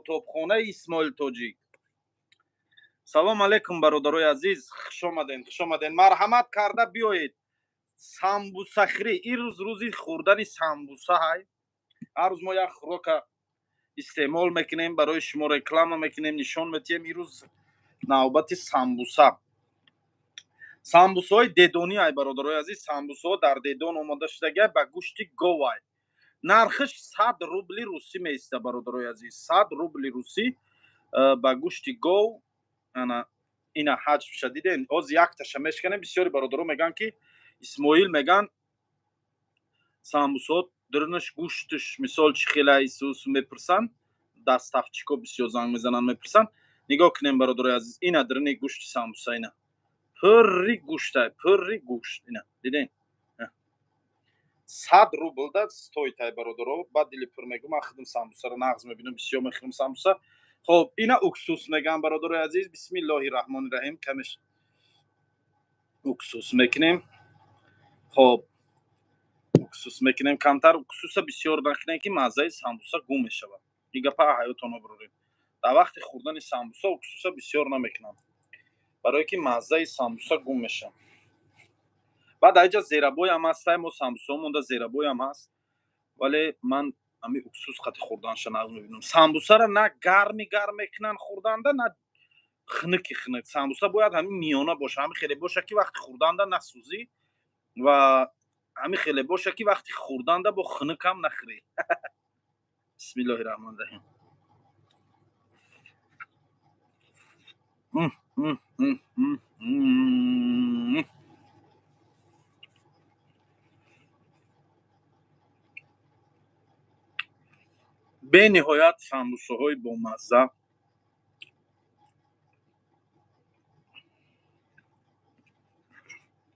Қурутобхонаи Исмоил Тоҷик. Салом алейкум, бародарои азиз, хушомаден, хушомаден, марҳамат карда биёед. Самбусахӯрӣ ирӯз рӯзи хӯрдани самбуса ҳай. Ҳар рӯз мо як хӯрока истеъмол мекунем, барои шумо реклама мекунем, нишон метиҳем. Ирӯз навбати самбуса, самбусаҳои дедонӣ ай, бародарои азиз. Самбусаҳо дар Дедон омода шудагиай, ба гӯшти говай. Нархиш 100 рубли русӣ меиста, бародарои азиз, 100 рубли русӣ ба гӯшти гов. Ана ина ҳаҷмша диден? Оз якташа мешканем. Бисёри бародаро мегӯянд, ки Исмоил, мегӯянд, самбусаҳо дурунаш гӯшташ мисол чӣ хела исус мепурсанд. Доставщико бисёр занг мезананд, мепурсанд. Нигоҳ кунем, бародарои азиз, ина дурини гӯшти самбуса, ина пурри гӯштай, пурри гӯшт, ина диден? 100 рубл да стоит ай, бародаро. Ба дили пур мегӯм, ман худам самбусаро нағз мебинам, бисёр мехӯрам самбуса. Хоб, ина уксус мегӯям, бародарои азиз. Бисмиллоҳи раҳмони раҳим, камеш уксус мекунем. Хоб, уксус мекунем камтар, уксуса бисёр накунем, ки маззаи самбуса гум мешавад. Ин гапа ҳаётон оброрем: дар вақти хӯрдани самбуса уксуса бисёр намекунам, барое ки маззаи самбуса гум мешавад. Баъд аиҷа зерабоям ҳастай, мо самбусаҳо монда, зерабоям ҳаст, вале ман ҳами уксус қати хӯрданша нағз мебинам. Самбусара на гарми гарм мекунанд хӯрданда, на хунуки хунук. Самбуса бояд ҳамин миёна боша, ҳами хеле боша, ки вақти хӯрданда насӯзӣ ва ҳами хеле боша, ки вақти хӯрданда бо хунукам нахӯрӣ. Бисмиллоҳи раҳмони раҳим. М, м, м, м, м. Бениҳоят самбусаҳои бомазза.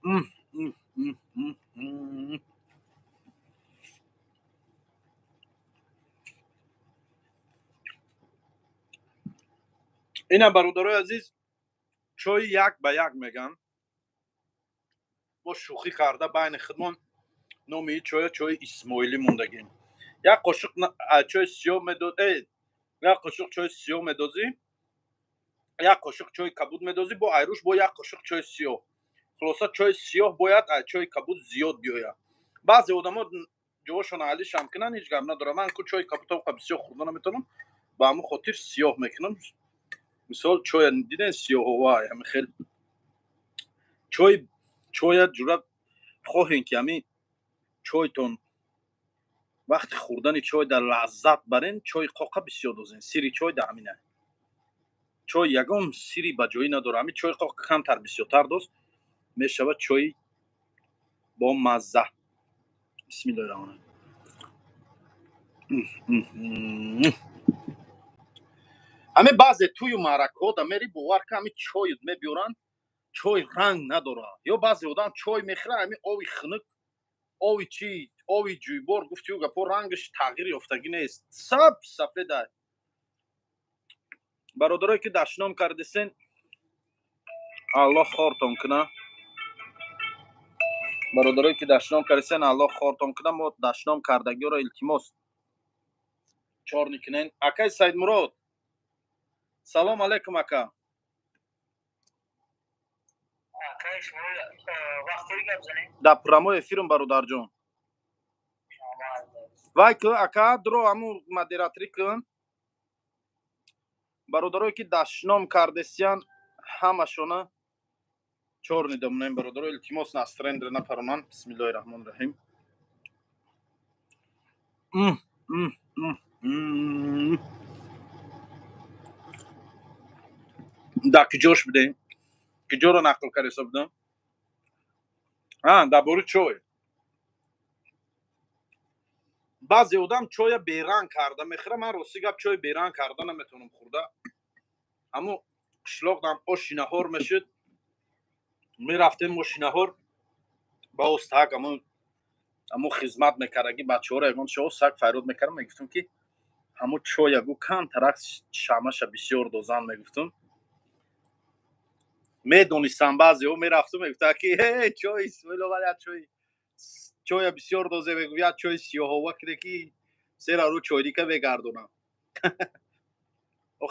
М, м, м, м, м. Ина, бародарои азиз, чои як ба як меган. Мо шӯхӣ карда байни худмон номи ин чоя чои Исмоилӣ мондагем. Як қошуқ чои сиёҳ медоз, як қошуқ чои сиёҳ медозӣ, як қошуқ чои кабуд медозӣ, бо айрӯш бо як қошуқ чои сиёҳ. Хулоса, чои сиёҳ бояд аз чои кабуд зиёд биёяд. Баъзе одамо ҷоошон алишам кунанд, ҳеҷ гап надорам. Ман ку чои кабуд бисёр хӯрда наметавонам, ба ҳамон хотир сиёҳ мекунам. Мисол, чоя диден, сиёҳова, ҳами хел чой. Чоя ҷура хоҳем, ки ҳамин чойтон вақти хӯрдани чой дар лаззат барен, чои қоқа бисёр дозен. Сири чой дар ҳамина. Чой ягон сири ба ҷоӣ надорад. Ҳамин чои қоқ камтар бисёртар дост, мешавад чои бо мазза. Бисмиллоҳи раҳмони. Ҳамин баъзе тӯю маъракаҳо да мери, бовар ка, ҳамин чой мебиёранд, чой ранг надорад. Ё баъзе одам чой мехӯрад, ҳамин ови хунук, ови чи, ови ҷӯйбор гуфтию гапо, рангаш тағйир ёфтагӣ нест, саб сафеда. Бародарое ки дашном кардисен, Аллоҳ хортон куна. Бародарое ки дашном кардисен, Аллоҳ хортон куна. Мо дашном кардагиёро илтимос, чор никунен. Акай Саидмурод, салом алейкум, ака. Дар прямой эфирм, бародарҷон. Вай ку, ака, дуро ҳамун модераторӣ кун. Бародарое ки дашном кардесиян, ҳамашона чор нидомунем. Бародаро, илтимос, настроение напаронанд. Бисмиллоҳи раҳмони раҳим. М, м, м, м. Дар куҷош будем? Куҷоро нақл карда будам? Дар бори чой. Баъзе одам чоя беранг карда мехӯра. Ман, рости гап, чои беранг карда наметавонам хӯрда. Ҳамун қишлоқдам оши наҳор мешуд, мерафтем оши наҳор ба остак, ҳамун хизмат мекардаги бачаҳоро ягон чо сак файрод мекардам, мегуфтам, ки ҳамун чоя гу камтарак шамаша бисёр дозан, мегуфтам. Медонистам, баъзеҳо мерафтум, мегуфтанд, ки э чой Исмоил омад, як чой, чоя бисёр дозе, мегуфт, як чои сиёҳова киде, ки сера рӯ чойника мегардонам.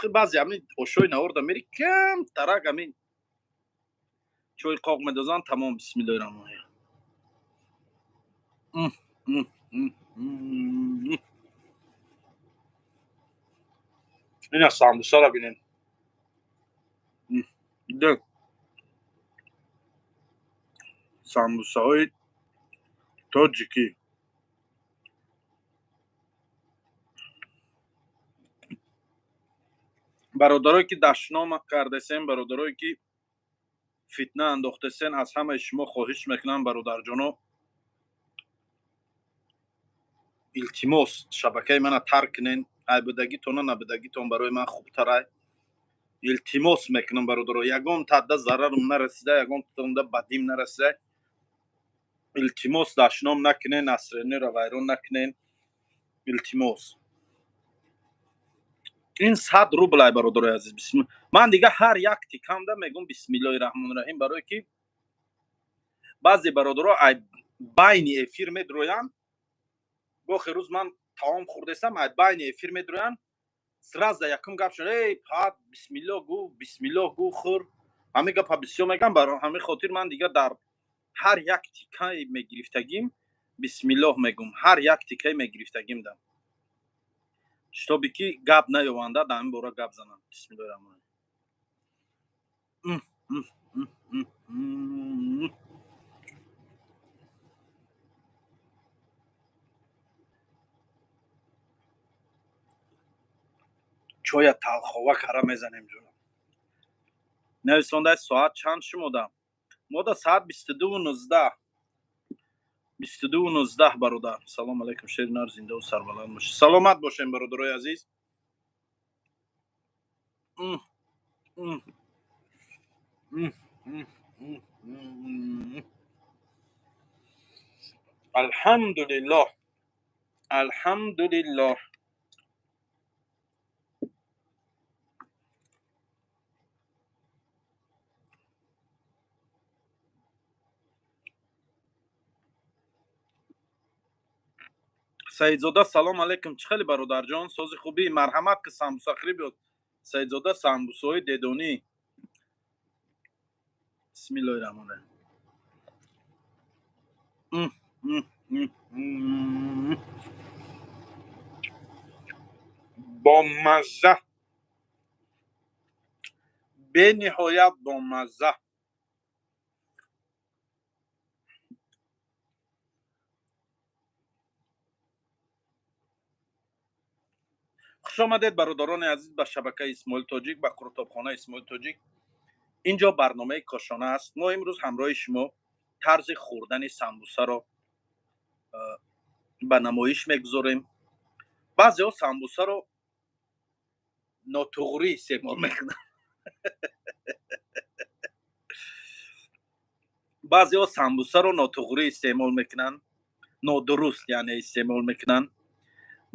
Охи баъзе ҳамин ошои наворда мери кам тарак ҳамин чой қоқ медозанд, тамом. Бисмиллоҳи раҳмони раҳим. Ина самбусаро бинед. Самбусаҳои тоҷикӣ. Бародарое ки дашном кардесен, бародарое ки фитна андохтесен, аз ҳамаи шумо хоҳиш мекунам, бародарҷоно, илтимос, шабакаи мана тарк кунен. Айбудагитона набудагитон барои ман хубтарай. Илтимос мекунам, бародаро, ягон тадда зарарум нарасида, ягон тадда бадим нарасида. Илтимос, дашном накунен, насрениро вайрон накунен, илтимос. Ин 100 рубл ай, бародарои азиз. Бисмилла, ман дига ҳар як тикамда мегӯм бисмиллоҳи раҳмони раҳим, барое ки баъзе бародаро ай байни эфир медроянд. Гохе рӯз ман таом хӯрдесам, ай байни эфир медроянд, сразу якум гап шуд: эй, пат, бисмилло гӯ, бисмилло гӯ, хӯр. Ҳамин гапа бисёр мегам. Барои ҳамин хотир ман дига дар ҳар як тикаи мегирифтагим бисмиллоҳ мегӯм, ҳар як тикаи мегирифтагим да, чтобы ки гап наёванда, дар ин бора гап занам. Бисмиллоҳи раҳмони. Чоя талхова кара мезанем. Ҷура нависондай, соат чанд шумода? Мода соат 22:19, 22:19, бародар. Салом алейкум, шери нар, зиндаву сарбаланд бошед. Саломат бошем, бародарои азиз. Алҳамдулиллоҳ, алҳамдулиллоҳ. Саидзода, салом алейкум, чӣ хеле, бародарҷон, сози хубӣ? Марҳамат, ки самбусахӯрӣ биёд, Саидзода. Самбусаҳои дедонӣ. Бисмиллоҳи раҳмони раҳим. Бомазза, бениҳоят бомазза. Хушомадед, бародарони азиз, ба шабакаи Исмоил Тоҷик, ба қурутобхонаи Исмоил Тоҷик. Инҷо барномаи Кошона аст. Мо имрӯз ҳамроҳи шумо тарзи хӯрдани самбусаро ба намоиш мегузорем. Баъзеҳо самбусаро нотуғрӣ истеъмол мекунанд, баъзеҳо самбусаро нотуғрӣ истеъмол мекунанд, нодуруст яъне истеъмол мекунанд.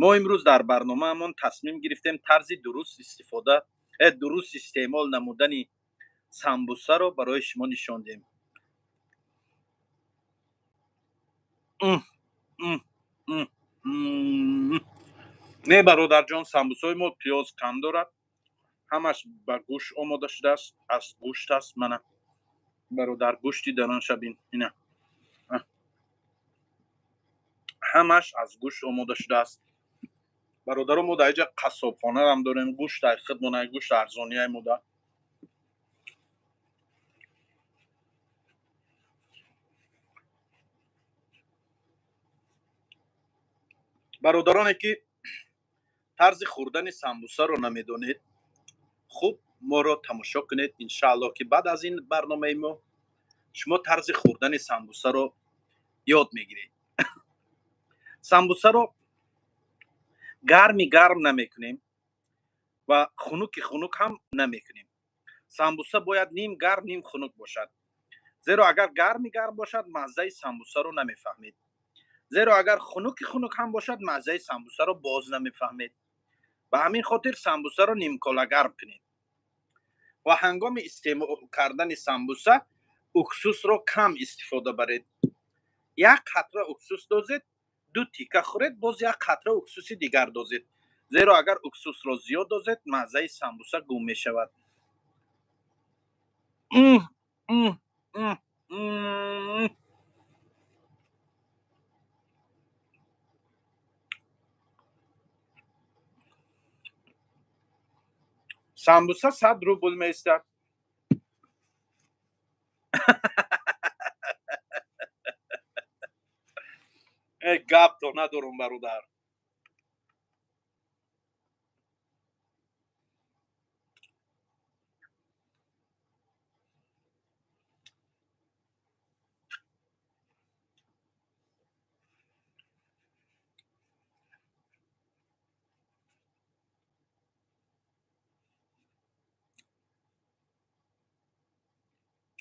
Мо имрӯз дар барномаамон тасмим гирифтем тарзи дуруст истифода, дуруст истеъмол намудани самбусаро барои шумо нишон диҳем. Не, бародарҷон, самбусаҳои мо пиёз кам дорад, ҳамаш ба гӯшт омода шудааст, аз гӯшт аст. Мана, бародар, гӯшти даронша бин, ина ҳамаш аз гӯшт омода шудааст. Бародаро, мо дар инҷа қассобхонаам дорем, гӯшт дар хидмона, гӯшт арзонияй мода. Бародароне ки тарзи хӯрдани самбусаро намедонед, хуб моро тамошо кунед. Иншааллоҳ, ки баъд аз ин барномаи мо шумо тарзи хӯрдани самбусаро ёд мегиред. Самбусаро гарми гарм намекунем ва хунуки хунук ҳам намекунем. Самбуса бояд ним гарм, ним хунук бошад, зеро агар гарми гарм бошад, маззаи самбусаро намефаҳмед, зеро агар хунуки хунук ҳам бошад, маззаи самбусаро боз намефаҳмед. Ба ҳамин хотир самбусаро нимкола гарм кунед ва ҳангоми истеъмол кардани самбуса уксусро кам истифода баред. Як қатра уксус дозед, ду тика хӯред, боз як қатра уксуси дигар дозед. Зеро агар уксусро зиёд дозед, маззаи самбуса гум мешавад. М, м, м, м. Самбуса 100 рубл меистад. Э, гапто надорум, бародар.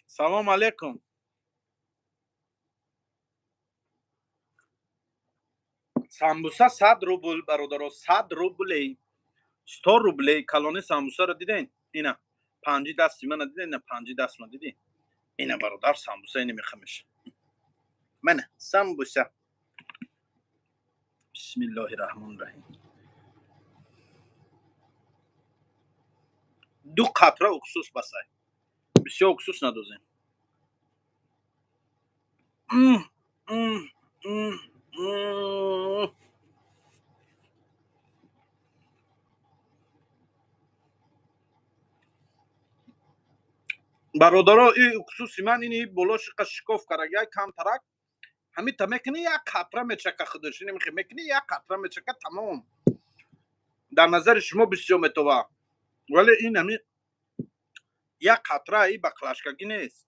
Салом алейкум. Самбуса 100 рубл, бародаро, 100 рублей, 100 рублей. Калони самбусаро диден? Ина панҷи дасти мана диден? Ина панҷи даст ма дидин? Ина, бародар, самбуса ина мехамеш. Мана самбуса. Бисмиллоҳи раҳмони раҳим. Ду қатра уксус басай, бисёр уксус надозем. М, м, м, м. Бародаро, и уксуси ман ини болошиқа шикоф карагай камтарак. Ҳамита мекунӣ, як қатра мечака худаш. Ини мекунӣ, як қатра мечака, тамом. Дар назари шумо бисёр метова, вале ин ҳами як қатра и баклашкагӣ нест.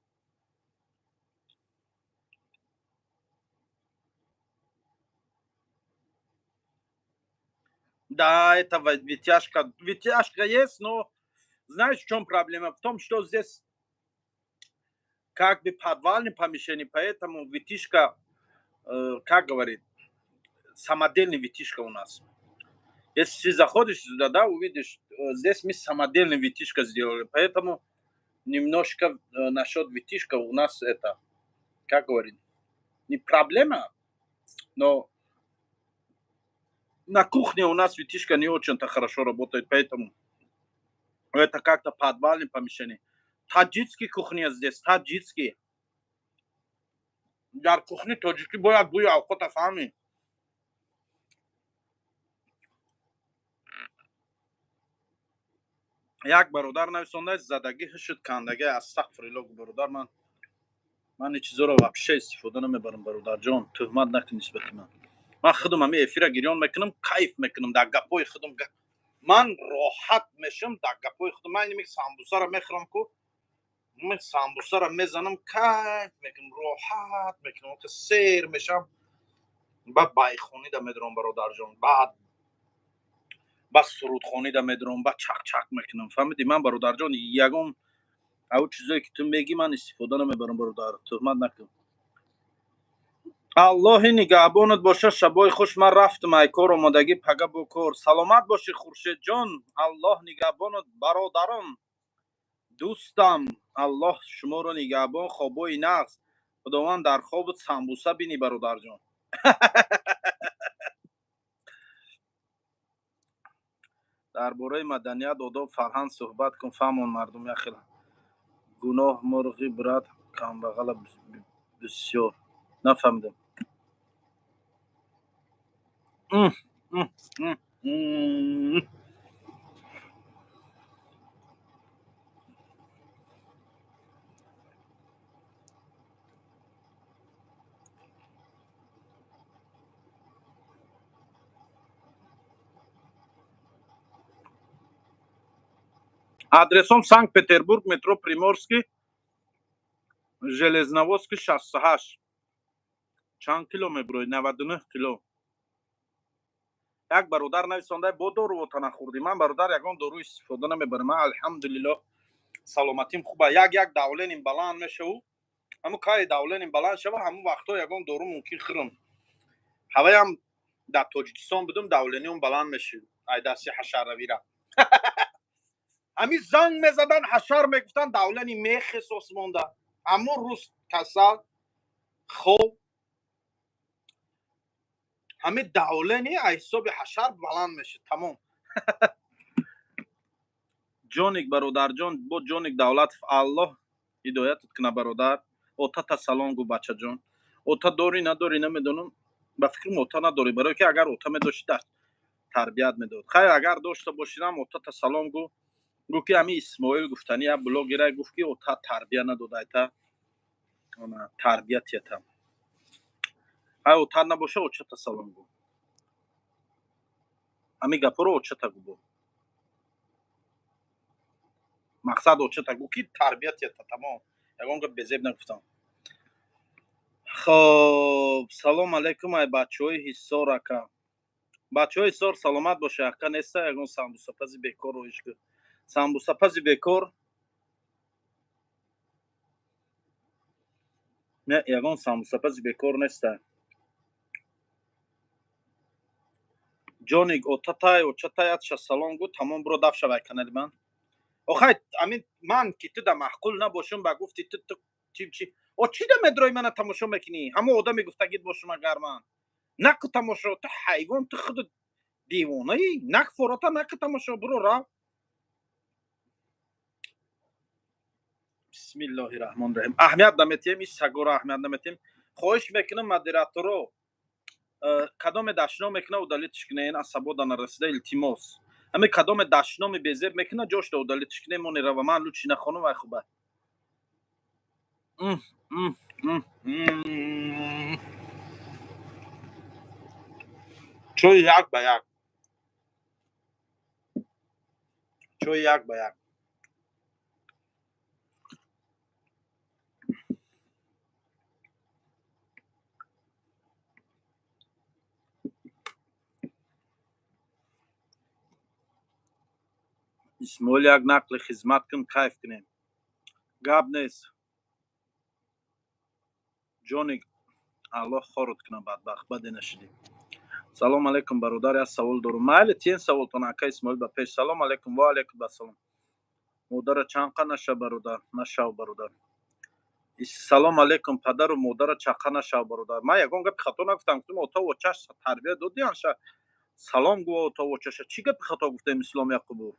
Да, это вытяжка. Вытяжка есть, но знаешь, в чем проблема? В том, что здесь как бы подвальное помещение, поэтому вытяжка, как говорит, самодельный вытяжка у нас. Если ты заходишь сюда, да, увидишь, здесь мы самодельный вытяжка сделали, поэтому немножко насчет вытяжка у нас это, как говорит, не проблема, но на кухне у нас вытяжка не очень-то хорошо работает, поэтому это как-то подвальное помещение. Таджикский кухня здесь, таджикский. Дар кухни тоҷикӣ бояд бӯи авқота фаҳмӣ. Як бародар нависондааст: задагӣ ҳушуд кандагӣ. Астағфирулло, бародар, ман ин чизоро вообще истифода намебарам. Бародарҷон, туҳмат накун нисбати ман. Ман худам ҳами эфира гирён мекунам, кайф мекунам дар гапҳои худам, ман роҳат мешавам дар гапҳои худам. Ман иними самбусаро мехӯрам ку, самбусаро мезанам, кайф мекунам, роҳат мекунам, сер мешавам, баъд байхонида медурам, бародарҷон, баъд ба сурудхонида медурам, ба чақчақ мекунам, фаҳмидӣ? Ман, бародарҷон, ягон ав чизое ки ту мегӣ, ман истифода намебарам. Бародар, туҳмат накун. Аллоҳи нигаҳбонат боша. Шабои хуш, ман рафтам, ай кор омодагӣ, пага бо кор. Саломат бошӣ, Хуршедҷон, Аллоҳ нигаҳбонат. Бародарон, дӯстам, Аллоҳ шуморо нигаҳбон. Хобои нағз, Худованд дар хобут самбуса бинӣ, бародарҷон. Дар бораи маданият, одоб, фарҳанг суҳбат кун, фаҳмон мардум. Яхел гуноҳ мурғи, брат, камбағала бисёр. Нафаҳмидам. М, м, м, м. Адресом: Санкт Петербург, метро Приморский, Железноводский, 68. Чанд кило мебурои? 99 кило. Як бародар нависонда: бо дорувота нахӯрдӣ. Ман, бародар, ягон дору истифода намебарам. Ман, алҳамдулилло, саломатим хуба. Як давлениям баланд мешаву, ҳамун кай давлениям баланд шава, ҳамун вақтҳо ягон дору мумкин хӯрам. Ҳаваям дар Тоҷикистон будум, давлениам баланд мешуд ай дасти ҳашарравира. Ҳамин занг мезадан, ҳашар мегуфтан, давлени мехес осмонда. Ҳамун рӯз касал, хоб, ҳамин давлени аз ҳисоби ҳашар баланд мешуд, тамом. Ҷоник, бародарҷон, бо Ҷоник Давлатов, Аллоҳ ҳидоятат куна, бародар. Отата салом гӯ, бачаҷон. Ота дорӣ, надорӣ, намедонам. Ба фикрам, ота надорӣ, барое ки агар ота медошти, дар тарбият медод. Хайр, агар дошта бошидам, отата салом гӯ. Гӯ ки ҳами Исмоил гуфтани як блогера гуфт, ки ота тарбия надодайта, тарбият ята. Ай ота набоша, очата салом гӯ. Ҳами гапҳоро очата гӯ. Бо мақсад очата гӯ, ки тарбият ята. Тамом, ягон гап безеб нагуфтам. Хоб, салом алейкум, ай бачаҳои Ҳисор, ака. Бачаҳои Ҳисор саломат боша. Ака, неста ягон самбусапази бекор роиш ку? Самбусапази бекор не, ягон самбусапази бекор неста. Ҷоник, отатай, очатай атша салом гӯ. Тамом, биро, даф шавай канали ман. Охай, амин ман ки ту да маъқул набошум, ба гуфти ту, ту чи чи о чӣ да медрои мана тамошо мекунӣ? Ҳамо одаме гуфтагит бошум, агар ман наку тамошо. Ту ҳайвон, ту худу девонаӣ. Нак форота, наку тамошо, биро, рав. Бисмиллоҳи раҳмони раҳим. Аҳамият наметиҳем, ин сагоро аҳамият наметиҳем. Хоҳиш мекунам, модераторо, кадоме дашном мекуна, удалить ш кунен, асабода нарасида, илтимос. Ҳами кадоме дашноми безеб мекуна, ҷошда удалить ш кунем, мо нерава. Ман лучи нахонам, вай хуба. Чои як ба як, чои як ба як. Исмоил, як нақли хизмат кун, кайф кунем. Гап нест. Ҷоник, Аллоҳ хорут куна, бадбахт, баде нашидӣ. Салом алейкум, бародар, як савол дорум. Майли, тиен саволтон, ака Исмоил, ба пеш. Салом алейкум. Ва алейкум ассалом. Модара чанқа наша, бародар, нашав, бародар. Салом алейкум. Падару модара чақа нашав, бародар. Ман ягон гапи хато нагуфтам. Гуфтам, отаву очаш тарбия додианша, салом гӯ отаву очаша. Чӣ гапи хато гуфтем, Ислом Яқубов?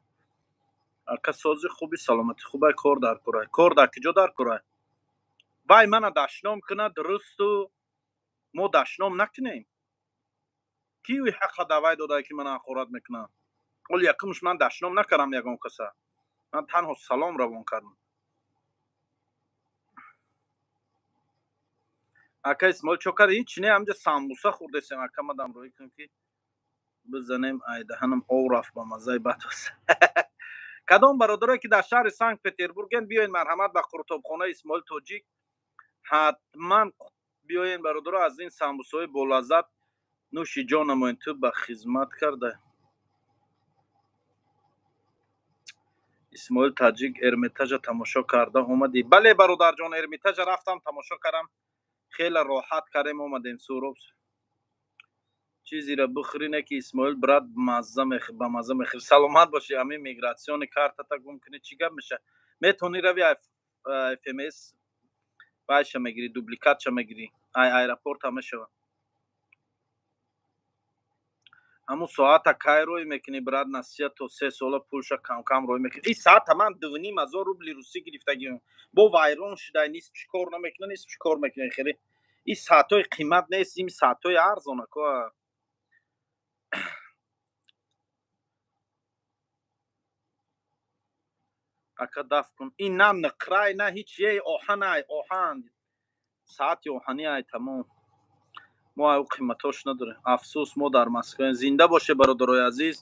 Ака, сози, хуби, саломатӣ хубай? Кор дар курай? Кор дар киҷо дар курай? Вай мана дашном кунад, дурусту мо дашном накунем. Ки ҳаққа давай додае, ки мана ҳақорат мекунад? Оли якумш, ман дашном накардам ягон каса, ман танҳо салом равон кардам. Ака Исмоил, чо карди? Ҳеч не, ҳамҷа самбуса хӯрдесем. Ака, мадам рӯӣ кун, ки бизанем. Ай даҳанам ов рафт, ба маззаи бадос. Кадом бародарое ки дар шаҳри Санкт Петербурген, биёед, марҳамат, ба қуртобхонаи Исмоил Тоҷик ҳатман биёен, бародаро, аз ин самбусаҳои болаззат нӯши ҷон намоед. Ту ба хизмат карда, Исмоил Таҷик, Эрмитажа тамошо карда омадӣ? Бале, бародарҷон, Эрмитажа рафтам, тамошо кардам, хеле роҳат кардем, омадем. Суроб, чизеро бихӯрӣ, не ки Исмоил брат мазза ба мазза мехӯри. Саломат бошӣ. Ҳамин миграционный картата гум кунӣ, чӣ гап меша? Метавонӣ рави ФМС, вайша мегирӣ, дубликатша мегирӣ, ай аэропорта мешава. Ҳамун соата кай рӯй мекунӣ, брат? Насия то 3 сола пулша камкам рӯй мекунӣ. Ин соата ман 2500 рубли русӣ гирифтагиам, бо вайрон шуда, нисфш кор намекуна, нисфш кор мекуна. Хеле ин саатҳои қимат нест, ин саатҳои арзона ко. Ака, даф кун. Ин на ниқрай, на ҳеч е, оҳанай, оҳан, саати оҳани ай. Тамом, мо ай қиматош надорем. Афсӯс, мо дар Москва. Зинда боше, бародарои азиз.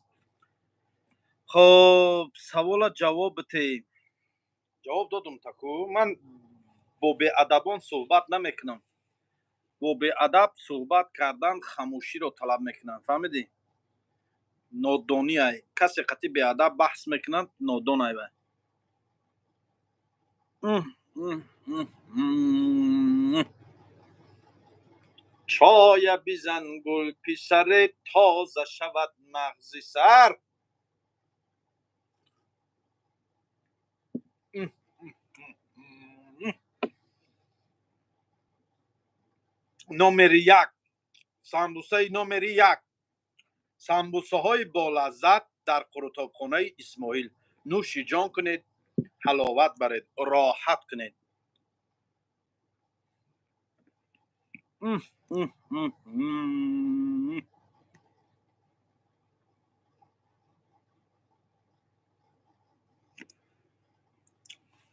Хоб, савола ҷавоб битеҳ. Ҷавоб додум таку. Ман бо беадабон суҳбат намекунам. Бо беадаб суҳбат кардан хамӯширо талаб мекунанд, фаҳмидӣ? Нодонӣ ай. Касе қати беадаб баҳс мекунад, нодон ай вай. Чоя бизан, гул писаре, тоза шавад мағзи сар. Номери як, самбусаи номери як, самбусаҳои болаззат. Дар қурутобхонаи Исмоил нӯши ҷон кунед, ҳаловат баред, роҳат кунед.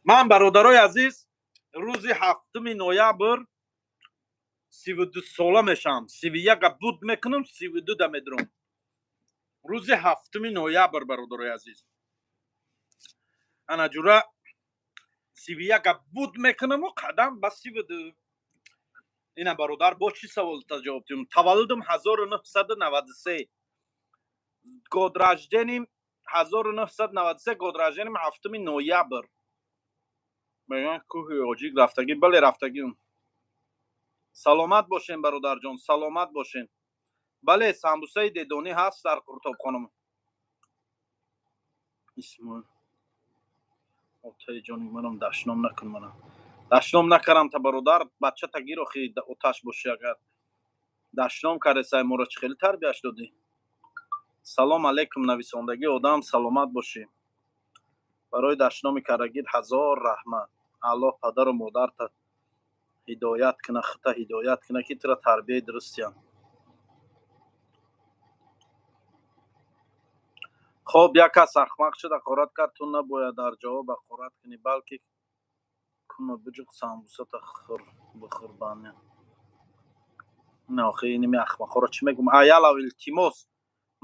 Ман, бародарои азиз, рӯзи 7 ноябр 32 сола мешавам. 31-а буд мекунам, 32-да медурам. Рӯзи 7 ноябр, бародарои азиз, анаҷура 31-а буд мекунаму қадам ба 32. Ина, бародар, бо чӣ саволта ҷавоб диҳам? Таваллудам 1993, год рождениям 1993, год рождениям 7 ноябр. Мегӯянд, кӯҳи Оҷик рафтагӣ? Бале, рафтагиам. Саломат бошен, бародарҷон, саломат бошен. Бале, самбусаи дедонӣ ҳаст дар қуртобхонам. Исмоил, отаи ҷони манам, дашном накун. Манам дашном накардам та, бародар. Бача тагир, охи, оташ бошӣ. Агар дашном кардесай, моро чӣ хеле тарбияш додӣ? Салом алейкум, нависондагӣ одам, саломат бошӣ. Барои дашноми кардагит ҳазор раҳмат. Аллоҳ падару модарта ҳидоят куна, хута ҳидоят куна, ки тура тарбияи дурустиям. Хоб, як кас ахмақ шуд, ҳақорат кард. Ту набояд дар ҷавоб ҳақорат кунӣ, балки куну биҷуқ, самбусата хӯр, бихӯр. Баня не, охи, иними ахмақҳоро чӣ мегӯм? Аялав, илтимос,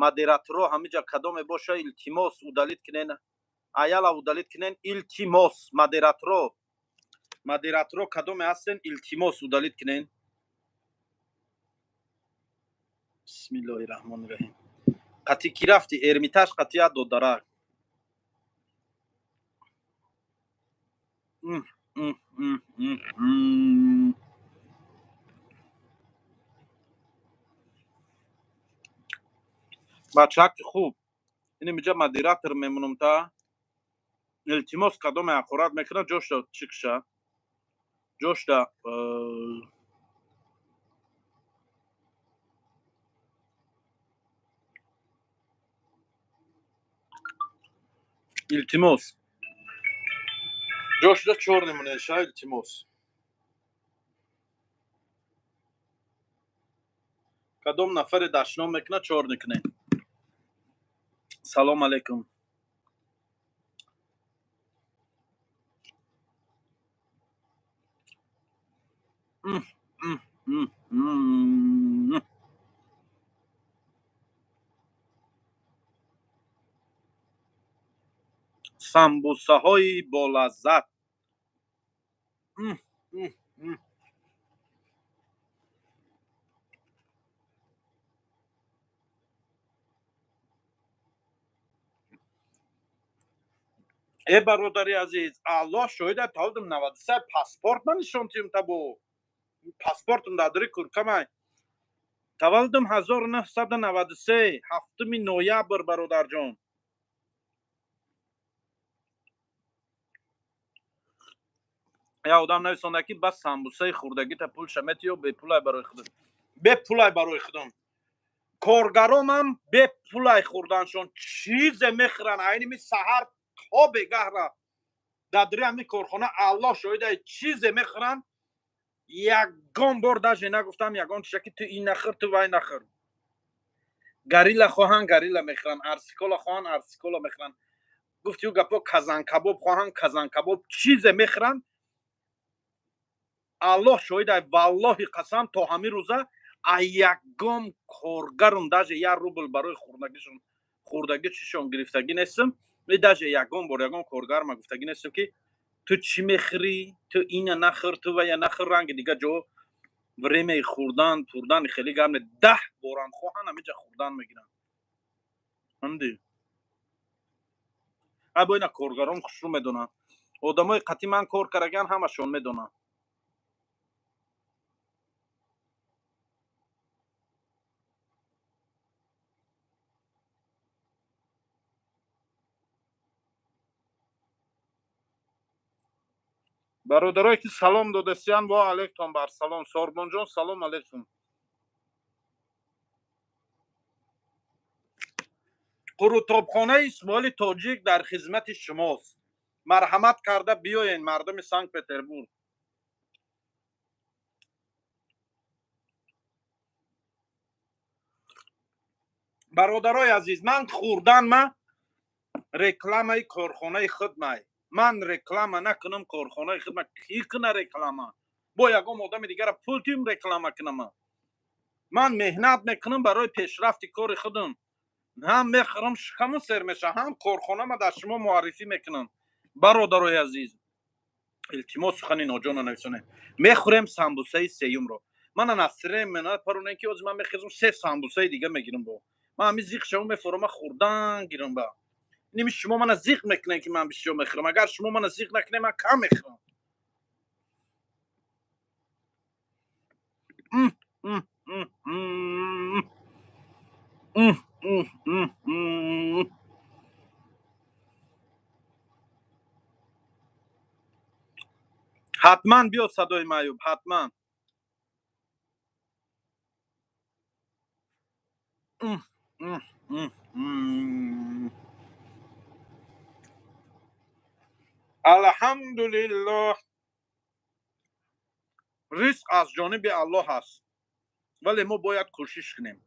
модераторо ҳамиҷа кадоме боша, илтимос, удалить кунен. Аялав, удалить кунен, илтимос. Модераторо, модераторо кадоме ҳастен, илтимос, удалить кунен. Бисмиллоҳи раҳмони раҳим. Қатӣ кӣ рафтӣ Эрмитаж? Қатӣ як додарак. Бачаки хуб, инамиҷа модератор мемонам та, илтимос, кадоме ҳақорат мекунад, ҷошта чӣ куша, ҷошта. Илтимос, ҷошта чор намунаша, илтимос. Кадом нафаре дашном мекунад, чор мекунем. Салом алейкум. Самбусаҳои болаззат. М, м, м. Э, бародари азиз, Аллоҳ шоҳида, таваллудам 93, паспорт ман нишон тиём табо, паспортам дар куркамай. Таваллудам 1993, 7 ноябр, бародарҷон. Як одам нависонда, ки бас самбусаи хӯрдагита пулша мети ё бепулай барои худат? Бепулай барои худам. Коргаронам бепулай хӯрданшон. Чизе мехӯранд, айними саҳар то бегаҳра дар дари ҳамин корхона, Аллоҳ шоҳида, чизе мехӯранд, ягон бор даже нагуфтам ягон чиза, ки ту ин нахӯр, ту вай нахӯр. Горилла хоҳанд, горилла мехӯранд, арсикола хоҳанд, арсикола мехӯранд. Гуфти ӯ гапо, казанкабоб хоҳанд, казанкабоб. Чизе мехӯранд, Аллоҳ шоҳида, валлоҳи қасам, то ҳамин рӯза а ягон коргарум даже як рубл барои хӯрдагишон, хӯрдаги чишон гирифтагӣ нестам. И даже ягон бор ягон коргарма гуфтагӣ нестам, ки ту чӣ мехӯрӣ, ту ина нахӯр, ту вая нахӯр. Ранги дига ҷо времяи хӯрдан пурдан хеле гап не. 10 борам хоҳанд, ҳамиҷа хӯрдан мегиранд. Ҳамди ай бо ина коргарон хушрӯ медонанд. Одамои қатъи ман кор караган ҳамашон медонанд. Бародарое ки салом додастиян, во алейкум бар салом. Сорбонҷон, салом алейкум. Қурутобхонаи Исмоили Тоҷик дар хизмати шумост. Марҳамат карда биёен, мардуми Санкт Петербург. Бародарои азиз, ман хӯрдан ма рекламаи корхонаи худмай. Ман реклама накунам корхонаи худма, кӣ куна реклама? Бо ягон одами дигара пул тим реклама кунама? Ман меҳнат мекунам барои пешрафти кори худам. Ҳам мехӯрам, шикаму сер меша, ҳам корхонама дар шумо муаррифӣ мекунам. Бародарои азиз, илтимос, сухани ноҷона нависонем. Мехӯрем самбусаи сеюмро. Мана насрем мена паронем, ки ҳозир ман мехезам, се самбусаи дига мегирам. Бо ман ҳами зиқ шавам, мефорама, хӯрдан гирам. Ба ними шумо мана зиқ мекунем, ки ман бисёр мехӯрам. Агар шумо мана зиқ накунем, ман кам мехӯрам. Ҳатман биё, садои маъюб, ҳатман. Алҳамдулиллоҳ, ризқ аз ҷониби Аллоҳ аст, вале мо бояд кӯшиш кунем,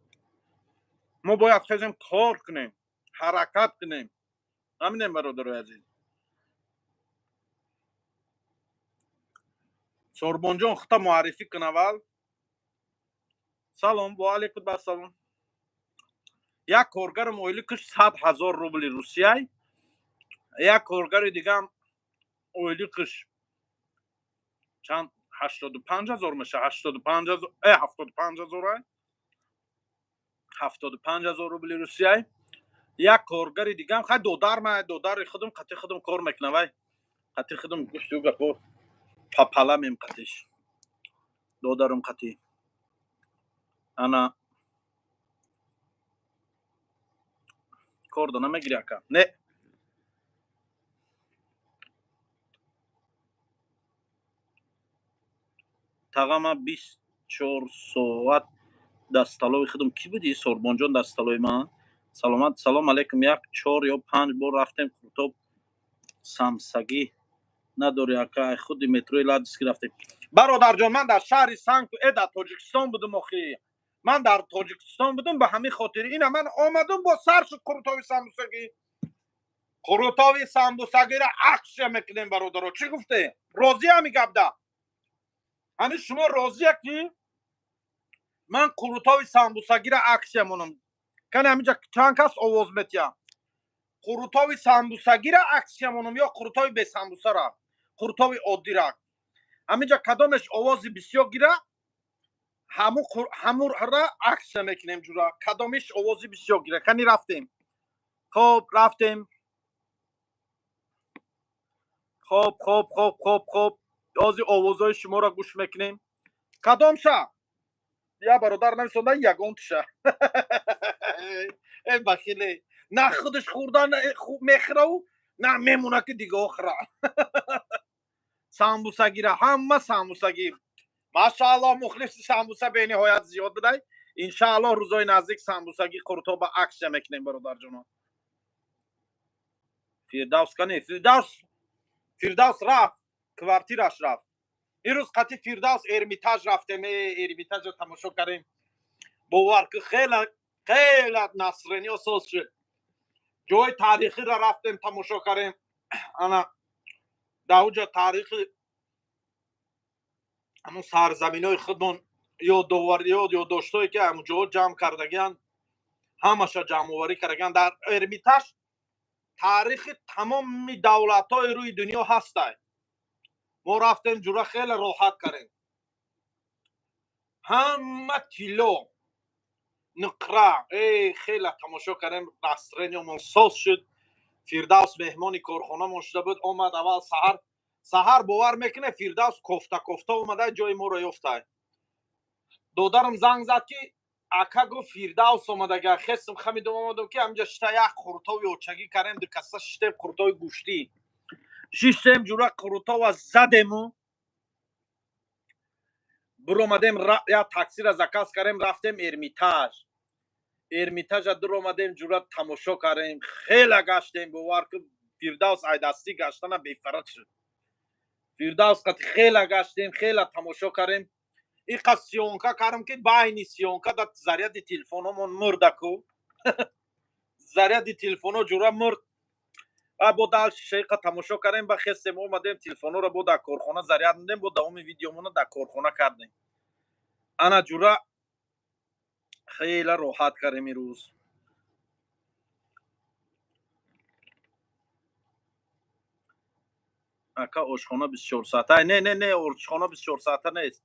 мо бояд хезем, кор кунем, ҳаракат кунем. Ҳаминем, бародарои азиз. Сорбонҷон, хута муаррифӣ кун аввал. Салом, ва алайкум ассалом. Як коргарам ойликаш 100 000 рубли русияй, як коргари дигам ойликаш чанд, 85 000 меша, 85 000, 75 000-ай, 75 000 рубли русияй. Як коргари дигам, хай, додарма, додари худам, қати худам кор мекунам, вай қати худам гӯшту гапо папаламем, қатиш додарам қати ана кор да намегири, ака, не. Тағама 24 соат дасталои худам. Кӣ буди, Сорбонҷон, дасталои ман? Саломат, салом алейкум. Як чор ё панҷ бор рафтем. Қуртоб самсагӣ надори, ака? Худи метрои Ладожский рафтем. Бародарҷон, ман дар шаҳри Санкт дар Тоҷикистон будум. Охи, ман дар Тоҷикистон будум, ба ҳамин хотири ина ман омадум, бо сар шуд. Қурутови самбусагӣ, қурутови самбусагиро акция мекунем, бародаро. Чӣ гуфте, розӣ ҳами гапда? Ҳами шумо розия, ки ман қурутови самбусагиро акция монам? Кане, ҳаминҷа чанд кас овоз метиҳам? Қурутови самбусагира акция монам ё қурутови бесамбусара, қурутови оддира? Ҳаминҷа кадомеш овози бисёр гира, ҳамура акция мекунем. Ҷура, кадомиш овози бисёр гира? Кани, рафтем. Хоб, рафтем. Хоб, хоб, хоб, хоб, хоб, ҳозир овозҳои шуморо гӯш мекунем. Кадомша? Я бародар нависонда: ягонтиша. Э, бахиле, на худаш хӯрдан мехӯраву, на мемона, ки дигаҳо хӯра. Самбусагира, ҳама самбусагир. Машааллоҳ, мухлиси самбуса бениҳоят зиёд будай. Иншааллоҳ, рӯзои наздик самбусагӣ қуртоба акция мекунем, бародарҷоно. Фирдавс кане? Фирдавс, Фирдавс рафт, квартираш рафт. Ирӯз қати Фирдавс Эрмитаж рафтем. Эрмитажро тамошо кардем. Бовар ки, хела хела настроение соз шуд. Ҷои таърихиро рафтем, тамошо кардем. Ана дар уҷа таърихи ҳамун сарзаминҳои худмон, ёддоштҳое, ки ҳамун ҷоҳо ҷамъ кардагианд, ҳамаша ҷамъоварӣ кардагианд. Дар Эрмитаж таърихи тамоми давлатҳои рӯи дунё ҳастай. Мо рафтем, ҷура, хеле роҳат кардем. Ҳама тилло, нуқра, хеле тамошо кардем, настроение мон соз шуд. Фирдавс меҳмони корхонамон шуда буд, омад аввал саҳар. Саҳар, бовар мекунед, Фирдавс кофта кофта омада, ҷои моро ёфтай. Додарам занг зад, ки ака, гуфт, Фирдавс омадага. Хестм, хамидум, омадам, ки ҳамҷа шита як қурутови очагӣ кардем, ду каса шиштем, қурутови гӯштӣ шиштем, ҷура, қурутова задему биромадем, як таксира заказ кардем, рафтем Эрмитаж. Эрмитажа дур омадем, ҷура тамошо кардем, хела гаштем, бовар ки Фирдавс айдастӣ гаштана бефарат шуд. Фирдавс қати хела гаштем, хела тамошо кардем. Иқа съёмка кардам, ки байни съёмка да заряди телефономон мурдаку. Заряди телефоно ҷура мурд. Ва бо дальше шейқа тамошо кардем, ба хестем омадем, телефонҳоро бо дар корхона заряд додем, бо давоми видеомона дар корхона кардем. Ана ҷура хеле роҳат кардем имрӯз. Ака, ошхона 24 соата? Не, не, не, ошхона 24 соата нест.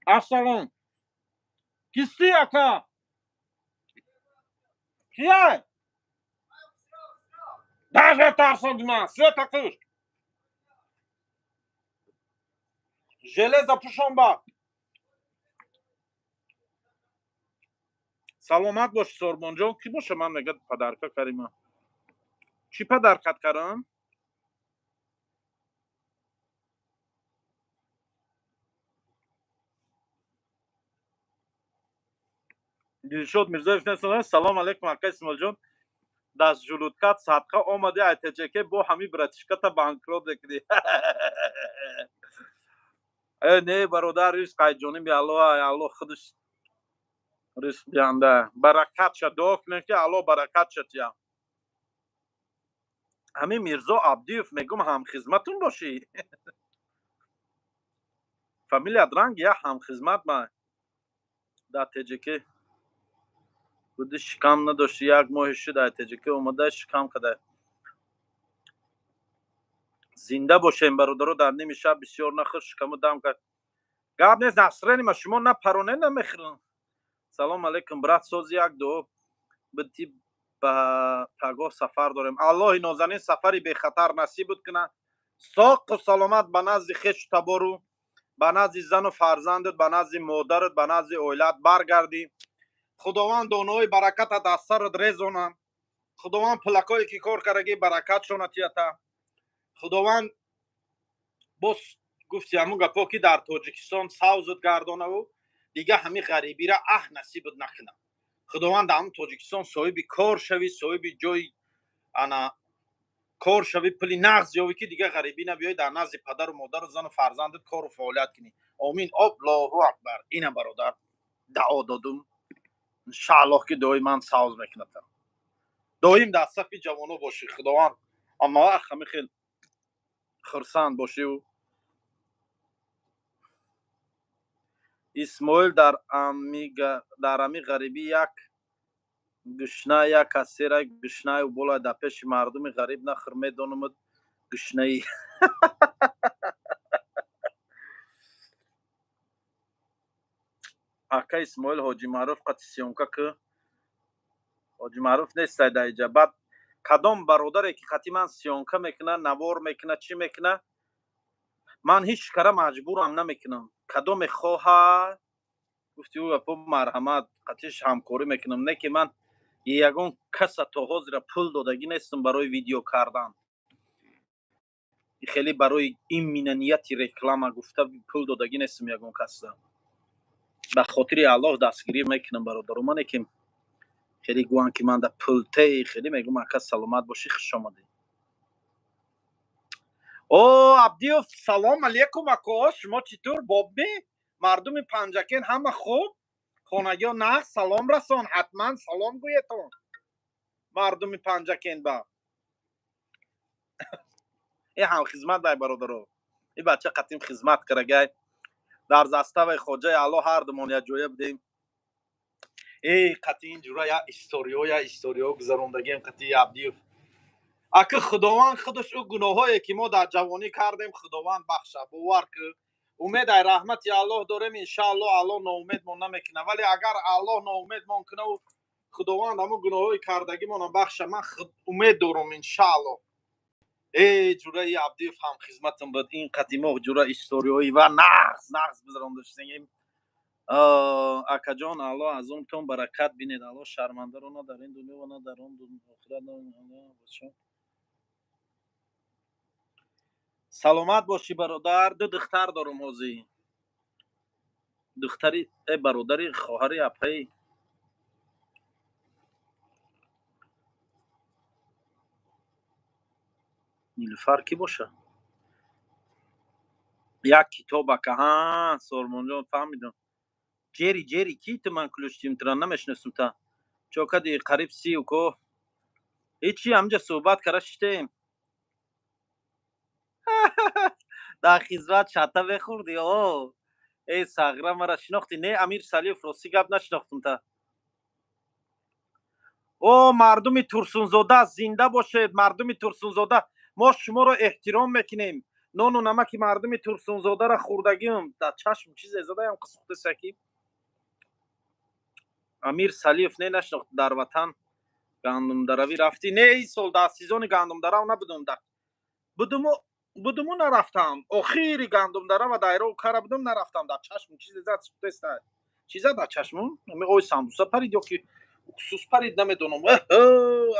Ассалом, кисти, ака? Кияй? Даже тарсонди ман. Света куш, железа пӯшон ба. Саломат боши, Сорбонҷон. Кӣ боша? Ман мега подарка карима. Чӣ подаркат кардам? Дилшод Мирзоев. Салом алейкум, ака Исмоилҷон. Даст желудкат садқа омади айтҷк, бо ҳами братишката банкрот мекунӣ. Э, не, бародар, ризқ ай ҷониби Аллоҳ. Аллоҳ худаш ризқ диҳанда, баракатша. Дуо кунем, ки Аллоҳ баракатша тия. Ҳамин Мирзо Абдиев, мегум, ҳамхизматун бошӣ? Фамилият ранг я ҳамхизмат ма. Дар ТҶК буди, шикам надошти, як моҳи шуд ай ТҶК омада, шикам када. Зинда бошем, бародаро. Дар ними шаб бисёр нахӯр, шикаму дам кард. Гап нест, насренима шумо напароне, намехӯрам. Салом алейкум, брат, сози, як дуо бити, ба пагоҳ сафар дорем. Аллоҳи нозанин сафари бехатар насибут кунад, соқу саломат ба назди хешу табору, ба назди зану фарзандат, ба назди модарат, ба назди оилаат баргардӣ. Худованд донаҳои баракатат аз сарат резонад. Худованд пулакое ки кор кардагӣ баракатшона тията. Худованд боз гуфти ҳамун гапо, ки дар Тоҷикистон савзут гардонаву дига ҳамин ғарибира аҳ насибут накунад. Худованд дар ҳамун Тоҷикистон соҳиби кор шавӣ, соҳиби ҷои ана кор шавӣ, пули нағз ёвӣ, ки дига ғарибӣ набиёӣ, дар назди падару модару зану фарзандат кору фаъолият кунӣ. Омин. Аллоҳу акбар. Ина, бародар, даъо додум. Иншааллоҳ, ки дуои ман савз мекунад. Доим дар сафи ҷавоно бошӣ. Худованд ама вақт ҳамин хел хурсанд бошиву. Исмоил, дар ами ғарибӣ як гушна, як кассера гушнаю бола, дар пеши мардуми ғариб нахӯр, медонамуд гушнаи. Ака Исмоил, Ҳоҷи Маъруф қати съёмка ки. Ҳоҷи Маъруф нестай дар иҷа. Баъд кадом бародаре ки қати ман съёмка мекунад, навор мекунад, чӣ мекунад, ман ҳеҷ кара маҷбурам намекунам. Кадоме хоҳад, гуфти ӯ гапо, марҳамат, қатиш ҳамкорӣ мекунам. Не ки ман ягон каса то ҳозира пул додагӣ нестам барои видео кардан. Хеле барои именно нияти реклама гуфта пул додагӣ нестам ягон каса. Ба хотири Аллоҳ дастгирӣ мекунам, бародаро. Мане ки хеле гӯянд, ки ман да пул те, хеле мегӯм: ака, саломат бошӣ, хуш омадӣ. О, Абдиев, салом алейкум, ако. Шумо чӣ тур, бобми? Мардуми Панҷакен ҳама хуб, хонагиҳо нағз? Салом расон, ҳатман салом гӯетон мардуми Панҷакен ба. Э, ҳамхизмат дай, бародаро. И бача қатим хизмат карагай дар заставаи Хоҷаи Алло, ҳардумон якҷоя будем. Эй, қати ин ҷура я историё, я историё гузарондагием қати Абдиев. Ака, Худованд худаш ӯ гуноҳое ки мо дар ҷавонӣ кардем, Худованд бахша. Бовар ки умед ай раҳмати Аллоҳ дорем. Иншааллоҳ, Аллоҳ ноумедмон намекунад. Вале агар Аллоҳ ноумедмон кунаву Худованд ҳамун гуноҳҳои кардагимонро бахша, ман умед дорам, иншааллоҳ. Эй, ҷураи Абдиев ҳамхизматам буд. Ин қадимо ҷура историҳои ва нағз нағз гузарондашем. Акаҷон, Аллоҳ аз умтон баракат бинед. Аллоҳ шармандаро на дар ин дунё ва на дар он охират. Саломат бошӣ, бародар. Ду духтар дорум ҳозир. Духтари э бародари хоҳари апаи. Нилуфар кӣ боша? Як китоб ака. Ҳа, Сормонҷон, фаҳмидам. Ҷери, Ҷери ки ту? Ман ключтим тура намешиносум. Та чо кади? Қариб 30, уко. Ҳечи, ҳамҷа суҳбат кара шиштем. Дар хизмат шата мехӯрдӣ? О, э, сағра, мара шинохтӣ? Не, Амир Салиев, ростӣ гап, нашинохтум та. О, мардуми Турсунзода, зинда бошед! Мардуми Турсунзода, мо шуморо эҳтиром мекунем. Нону намаки мардуми Турсунзодаро хӯрдагиам. Дар чашм чизе задаям, қисухтесаки. Амир Салиев, не, нашинохт. Дар ватан гандумдаравӣ рафтӣ? Не, ин сол дар сезони гандумдарав набудум. Будуму, будуму, нарафтам. Охири гандумдарава дайро кара будум, нарафтам. Дар чашм чизе зад, сухтеста. Чӣ зад дар чашму? Ой, самбуса парид ё ки уксус парид, намедонам.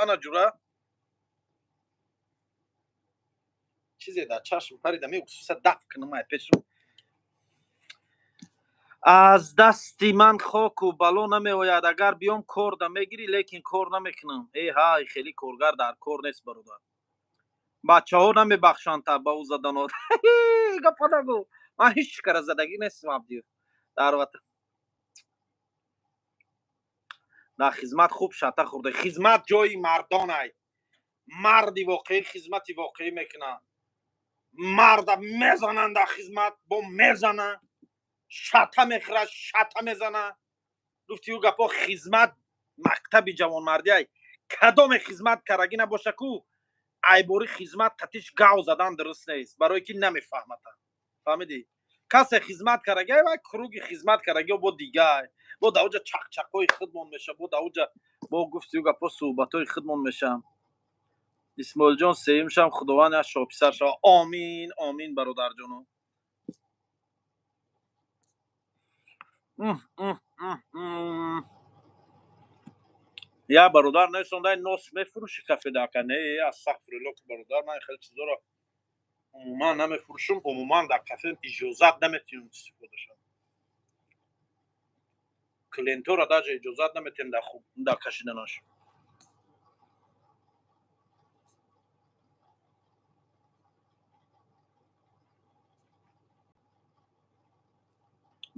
Ана ҷура, чизе дар чашм парид. Ами уксуса даф кунам ай пешум. Аз дасти ман хоку бало намеояд. Агар биём, кор да мегирӣ, лекин кор намекунам. Э ҳай, хеле коргар дар кор нест, бародар. Бачаҳо намебахшанд та ба ӯ заданот. Гапа нагӯ, ман ҳеҷ кара задагӣ нестам. Абдиев, дар ватан дар хизмат хуб шата хӯрда. Хизмат ҷои мардонай. Марди воқеӣ хизмати воқеӣ мекунад. Марда мезананд дар хизмат, бо мезана, шата мехӯрад, шата мезана. Гуфти ӯ гапо, хизмат мактаби ҷавонмардиай. Кадоме хизмат карагӣ набоша ку, айбори хизмат қатиш гав задан дуруст нест, барое ки намефаҳмата. Фаҳмидӣ? Касе хизмат карагиай, вай круги хизмат карагио бо дигай, бо даоҷа чақчақҳои худмон меша, бо даоҷа бо гуфти ӯ гапо суҳбатҳои худмон меша. Исмоилҷон, сеюмшам Худованд як шоҳписар шава. Омин, омин, бародарҷоно. Я бародар несондай, нос мефурӯши кафедака? Не, астағфирулло, бародар, ман хеле чизоро умуман намефурӯшам. Умуман дар кафе иҷозат наметиҳам истифода шавад. Клиентора даже иҷозат наметиҳем дар кашиданаш.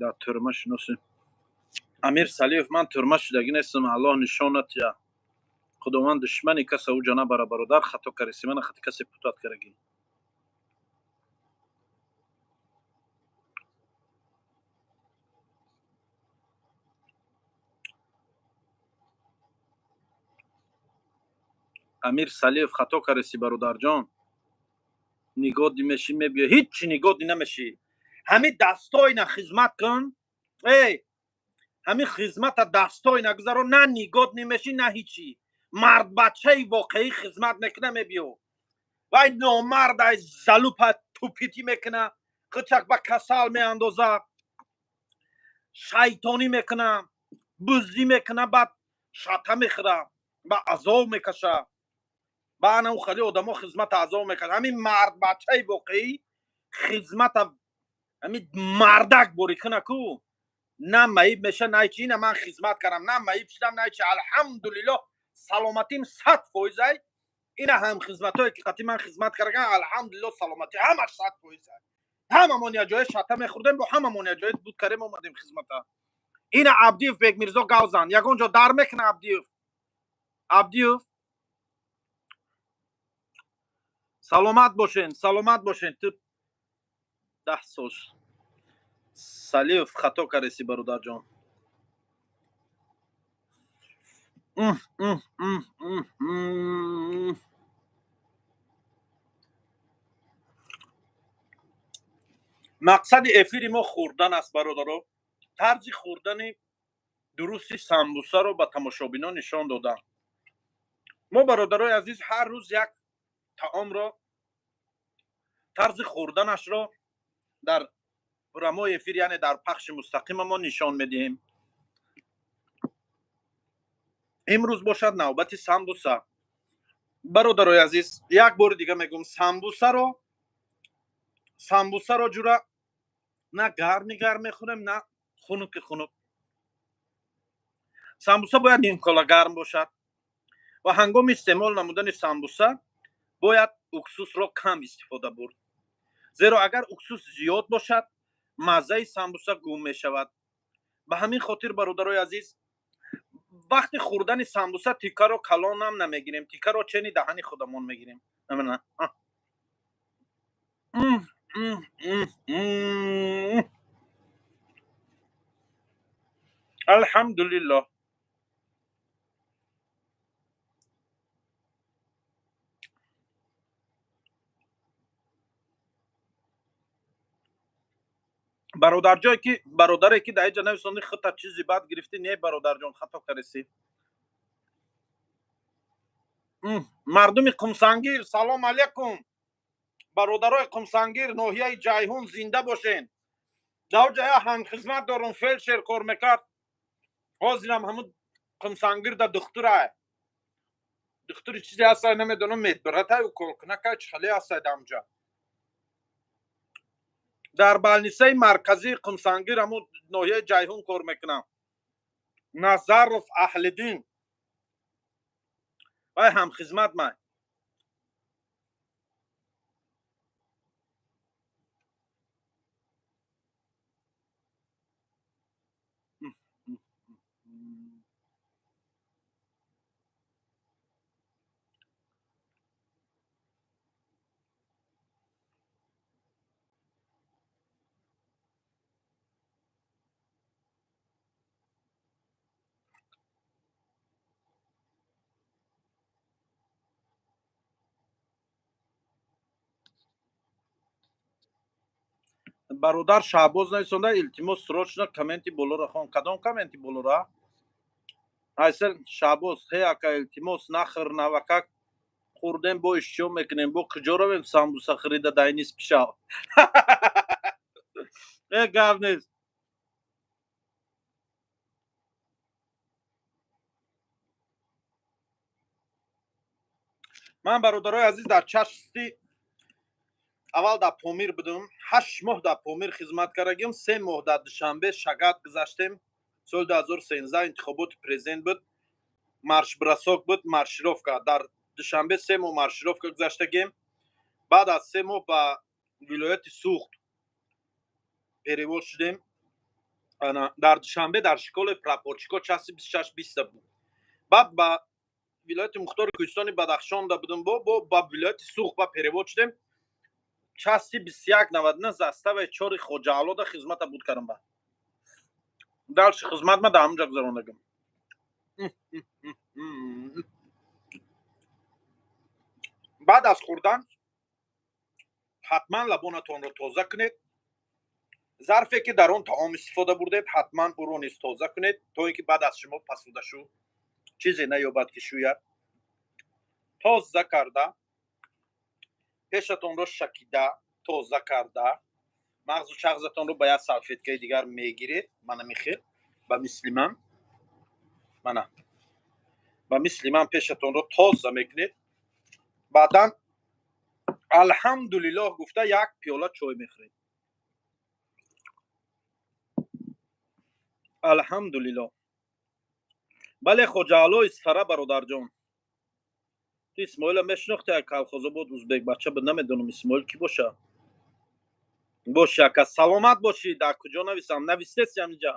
Дар тюрьма шиносем. Амир Салиев, ман тюрьма шудагӣ нестам, Аллоҳ нишон натия. Худованд душмани каса уҷа набара. Бародар, хато кареси, мана хати касе путат карагӣ. Амир Салиев, хато кареси, бародарҷон. Нигоҳ мешӣ, мебиё, ҳичи нигоҳ намешӣ. Ҳами дастойна хизмат кун, эй, ҳамин хизмата дастойна гузаро, на нигоҳ немешӣ, на ҳичи. Мардбачаи воқеӣ хизмат мекуна, мебиё. Вай номардай, залупа тупить мекуна, хичак ба касал меандоза, шайтонӣ мекуна, буздӣ мекуна, баъд шата мехӯра, ба азоб мекаша. Ба ана ӯ хеле одамо хизмата азоб мекаша. Ҳамин мардбачаи воқеӣ хизмата ҳамин мардак борӣ куна ку, на маиб меша, на чи. На ман хизмат кардам, на маиб шудам, на чи. Алҳамдулиллоҳ, саломатим 100%-ай. Ина ҳам хизматое ки қати ман хизмат кардаган, алҳамдулиллоҳ, саломатӣ ҳамаш 100%-ай. Ҳамамон як ҷоя шата мехӯрдем, бо ҳамамон як ҷоя буд карем, омадем хизмата. Ина Абдиев Бекмирзо гавзан, ягон ҷо дар мекуна. Абдиев, Абдиев, саломат бошен, саломат бошен. Ту 10 сол. Салиев, хато кареси, бародарҷон. Мақсади эфири мо хӯрдан аст, бародаро. Тарзи хӯрдани дурусти самбусаро ба тамошобинон нишон додам. Мо, бародарои азиз, ҳар рӯз як таомро, тарзи хӯрданашро дар прямой эфир, яъне дар пахши мустақима нишон медиҳем. Имрӯз бошад навбати самбуса. Бародарои азиз, як бори дига мегӯм, самбусаро Самбусаро, ҷура, на гарми гарм мехӯрем, на хунуки хунук. Самбуса бояд нимкола гарм бошад ва ҳангоми истеъмол намудани самбуса бояд уксусро кам истифода бурд, зеро агар уксус зиёд бошад, маззаи самбуса гум мешавад. Ба ҳамин хотир, бародарои азиз, вақти хӯрдани самбуса тикаро калонам намегирем, тикаро чени даҳани худамон мегирем. Намена. М, м, м, м. Алҳамдулиллоҳ. Бародарҷое ки, бародаре ки дар инҷа нависонди, худта чизи бад гирифтӣ. Не, бародарҷон, хато кардеси. Мардуми Қумсангир, салом алейкум! Бародарои Қумсангир, ноҳияи Ҷайҳун, зинда бошен! Дар ҷая ҳамхизмат дорум, фелдшер кор мекард, ҳозирам ҳамун Қумсангирда духтурай, духтури чизе ҳастай, намедонам, медбратай, уколкунакай, чӣ хеле ҳастай. Дамҷа дар больницаи марказии Қумсангир, ҳамун ноҳияи Ҷайҳун, кор мекунам. Назаров Аҳлиддин, вай ҳамхизмат май. Бародар Шаҳбоз нависонда: «Илтимос, срочно комменти болоро хон». Кадом комменти болора, айсел Шаҳбоз? Ҳе, ака, илтимос, нахӯр. Навакак хӯрдем, бо ишчиё мекунем, бо куҷо равем самбуса харида дай нисфи шаб? Э, гап нест. Ман, бародарои азиз, дар части аввал дар Помир будум, 8 моҳ дар Помир хизмат кардагим, 3 моҳ дар Душанбе, Шагат гузаштем. Соли 2013 интихоботи президент буд, маршбросок буд, маршировка. Дар Душанбе 3 моҳ маршировка гузаштагем. Баъд аз 3 моҳ ба вилояти Суғд перевод шудем. Дар Душанбе дар школаи прапорщико, части 26 20 буд. Баъд ба вилояти мухтори Кӯҳистони Бадахшонда будум, бо ба вилояти Суғд ба перевод шудем, части 2199, заставаи чори Хоҷаалода хизмата буд кардам. Ба дальше хизмат ма дар ҳамунҷа гузарондагим. Баъд аз хӯрдан ҳатман лабонатонро тоза кунед. Зарфе ки дар он таом истифода бурдед, ҳатман ӯро низ тоза кунед, то ин ки баъд аз шумо пасудашу чизе наёбад ки шӯяд. Тоза карда, пешатонро шакида, тоза карда, мағзу чағзатонро ба як салфеткаи дигар мегиред. Мана михел, ба мисли ман, мана ба мисли ман пешатонро тоза мекунед. Баъдан алҳамдулиллоҳ гуфта, як пиёла чой мехӯред. Алҳамдулиллоҳ. Бале, Хоҷаало, Исфара. Бародарҷон, ту Исмоила мешинохти? Як калхозобод узбек бача буд. Намедонам, Исмоил кӣ боша. Боши, ака, саломат бошӣ. Дар куҷо нависам? Навистеси ҳаминҷа.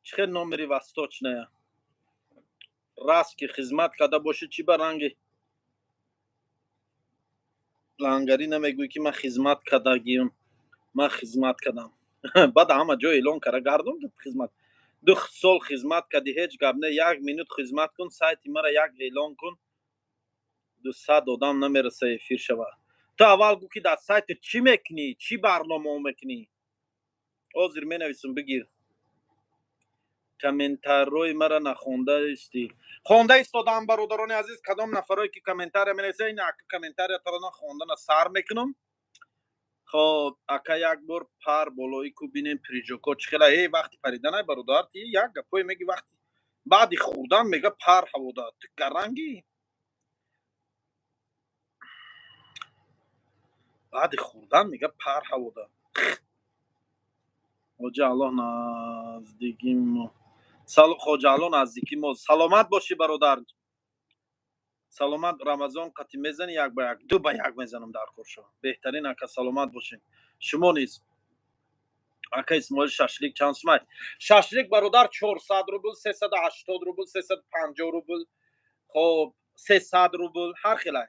Чӣ хел номери восточная? Раст ки хизмат карда бошӣ, чӣ ба ранги лангарӣ намегӯӣ, ки ман хизмат кардагиам, ман хизмат кардам? Баъд ҳама ҷо эълон кара гардон. Хизмат 2 сол хизмат кардӣ, ҳеҷ гап не. Як минут хизмат кун, сайти мара як эълон кун, 200 одам намереса, эфир шава. Ту аввал гӯ, ки дар сайт чӣ мекунӣ, чӣ барномао мекунӣ. Ҳозир менависам, бигир. Комментарҳои мара нахондаисти? Хонда истодам. Бародарони азиз, кадом нафарое ки комментария менависа, ин ака комментариятро хондана сар мекунам. Хоб, ака, як бор пар болои ку, бинем прыжоко чӣ хела. Э, вақти париданай, бародар, ти як гапое меги, вақти баъди хӯрдан мега пар ҳавода. Ту гарангӣ. Баъди хӯрдан мега пар ҳавода. Хоҷа Аллоҳ наздигимо. Хоҷа Аллоҳ наздики мо. Саломат бошӣ, бародар. Саломат. Рамазон қати мезанӣ як ба як, ду ба як мезанам дар кор шо. Беҳтарин, ака, саломат бошед. Шумо низ. Ака Исмоил, шашлик чанд сумай? Шашлик, бародар, 400 рубл, 380 рубл, 350 рубл, хоб, 300 рубл, ҳар хелай.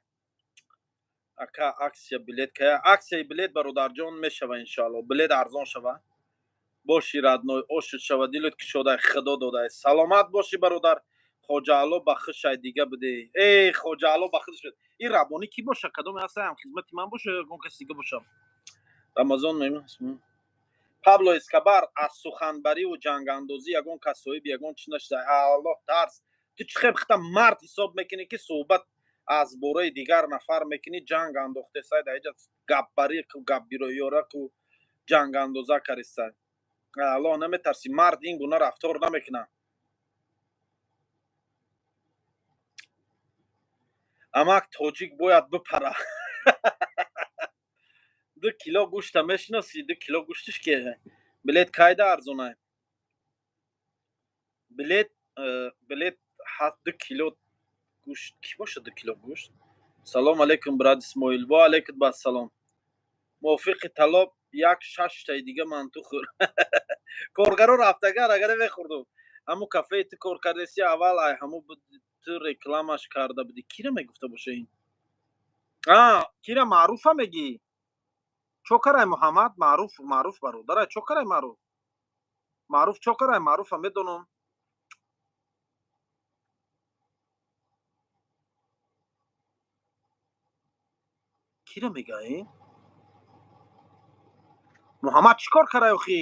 Ака, акция билет кая? Акцияи билет, бародарҷон, мешава, иншоалло, билет арзон шава. Боши, родной, ошуд шава, дилот кушодай, худо додай. Саломат бошӣ, бародар. Хоҷа Алло ба хушай дига бидеҳ. Эй, Хоҷа Алло ба худш. Ин рабонӣ кӣ боша? Кадоме ҳаста? Ҳам хизмати ман боша ё ягон каси дига боша? Рамазон мемон. Пабло Эскобар аз суханбариву ҷангандозӣ ягон кас соҳиби ягон чиз нашуда. Аллоҳ тарс. Ту чӣ хел хита мард ҳисоб мекунӣ, ки суҳбат аз бораи дигар нафар мекунӣ, ҷанг андохтесай дар иҷа, гапбарӣ, гапбиёраку ҷангандоза каристай? Аллоҳ наметарсӣ? Мард ин гуна рафтор намекунад. Амак, тоҷик бояд бипара. 2 кило гӯшта мешиносӣ? 2 кило гӯштиш ки. Билет кайда арзонай? Билет 2 кило гӯшт кӣ бошад? 2 кило гӯшт. Салом алейкум, брат Исмоил. Во алейкум ассалом. Мувофиқи талоб як шаштаи дига манту хӯр. Коргаро рафтагар агар мехӯрдум. Ҳамун кафеи ту кор кардаси, аввал ай ҳамун ту рекламаш карда будӣ. Кира мегуфта боша ин? А кира, Маъруфа мегӣ? Чо карай Муҳаммад Маъруф? Маъруф бародарай, чо карай Маъруф? Маъруф чо карай? Маъруфа медонам. Кира мега ин? Муҳаммад чӣ кор карай охи?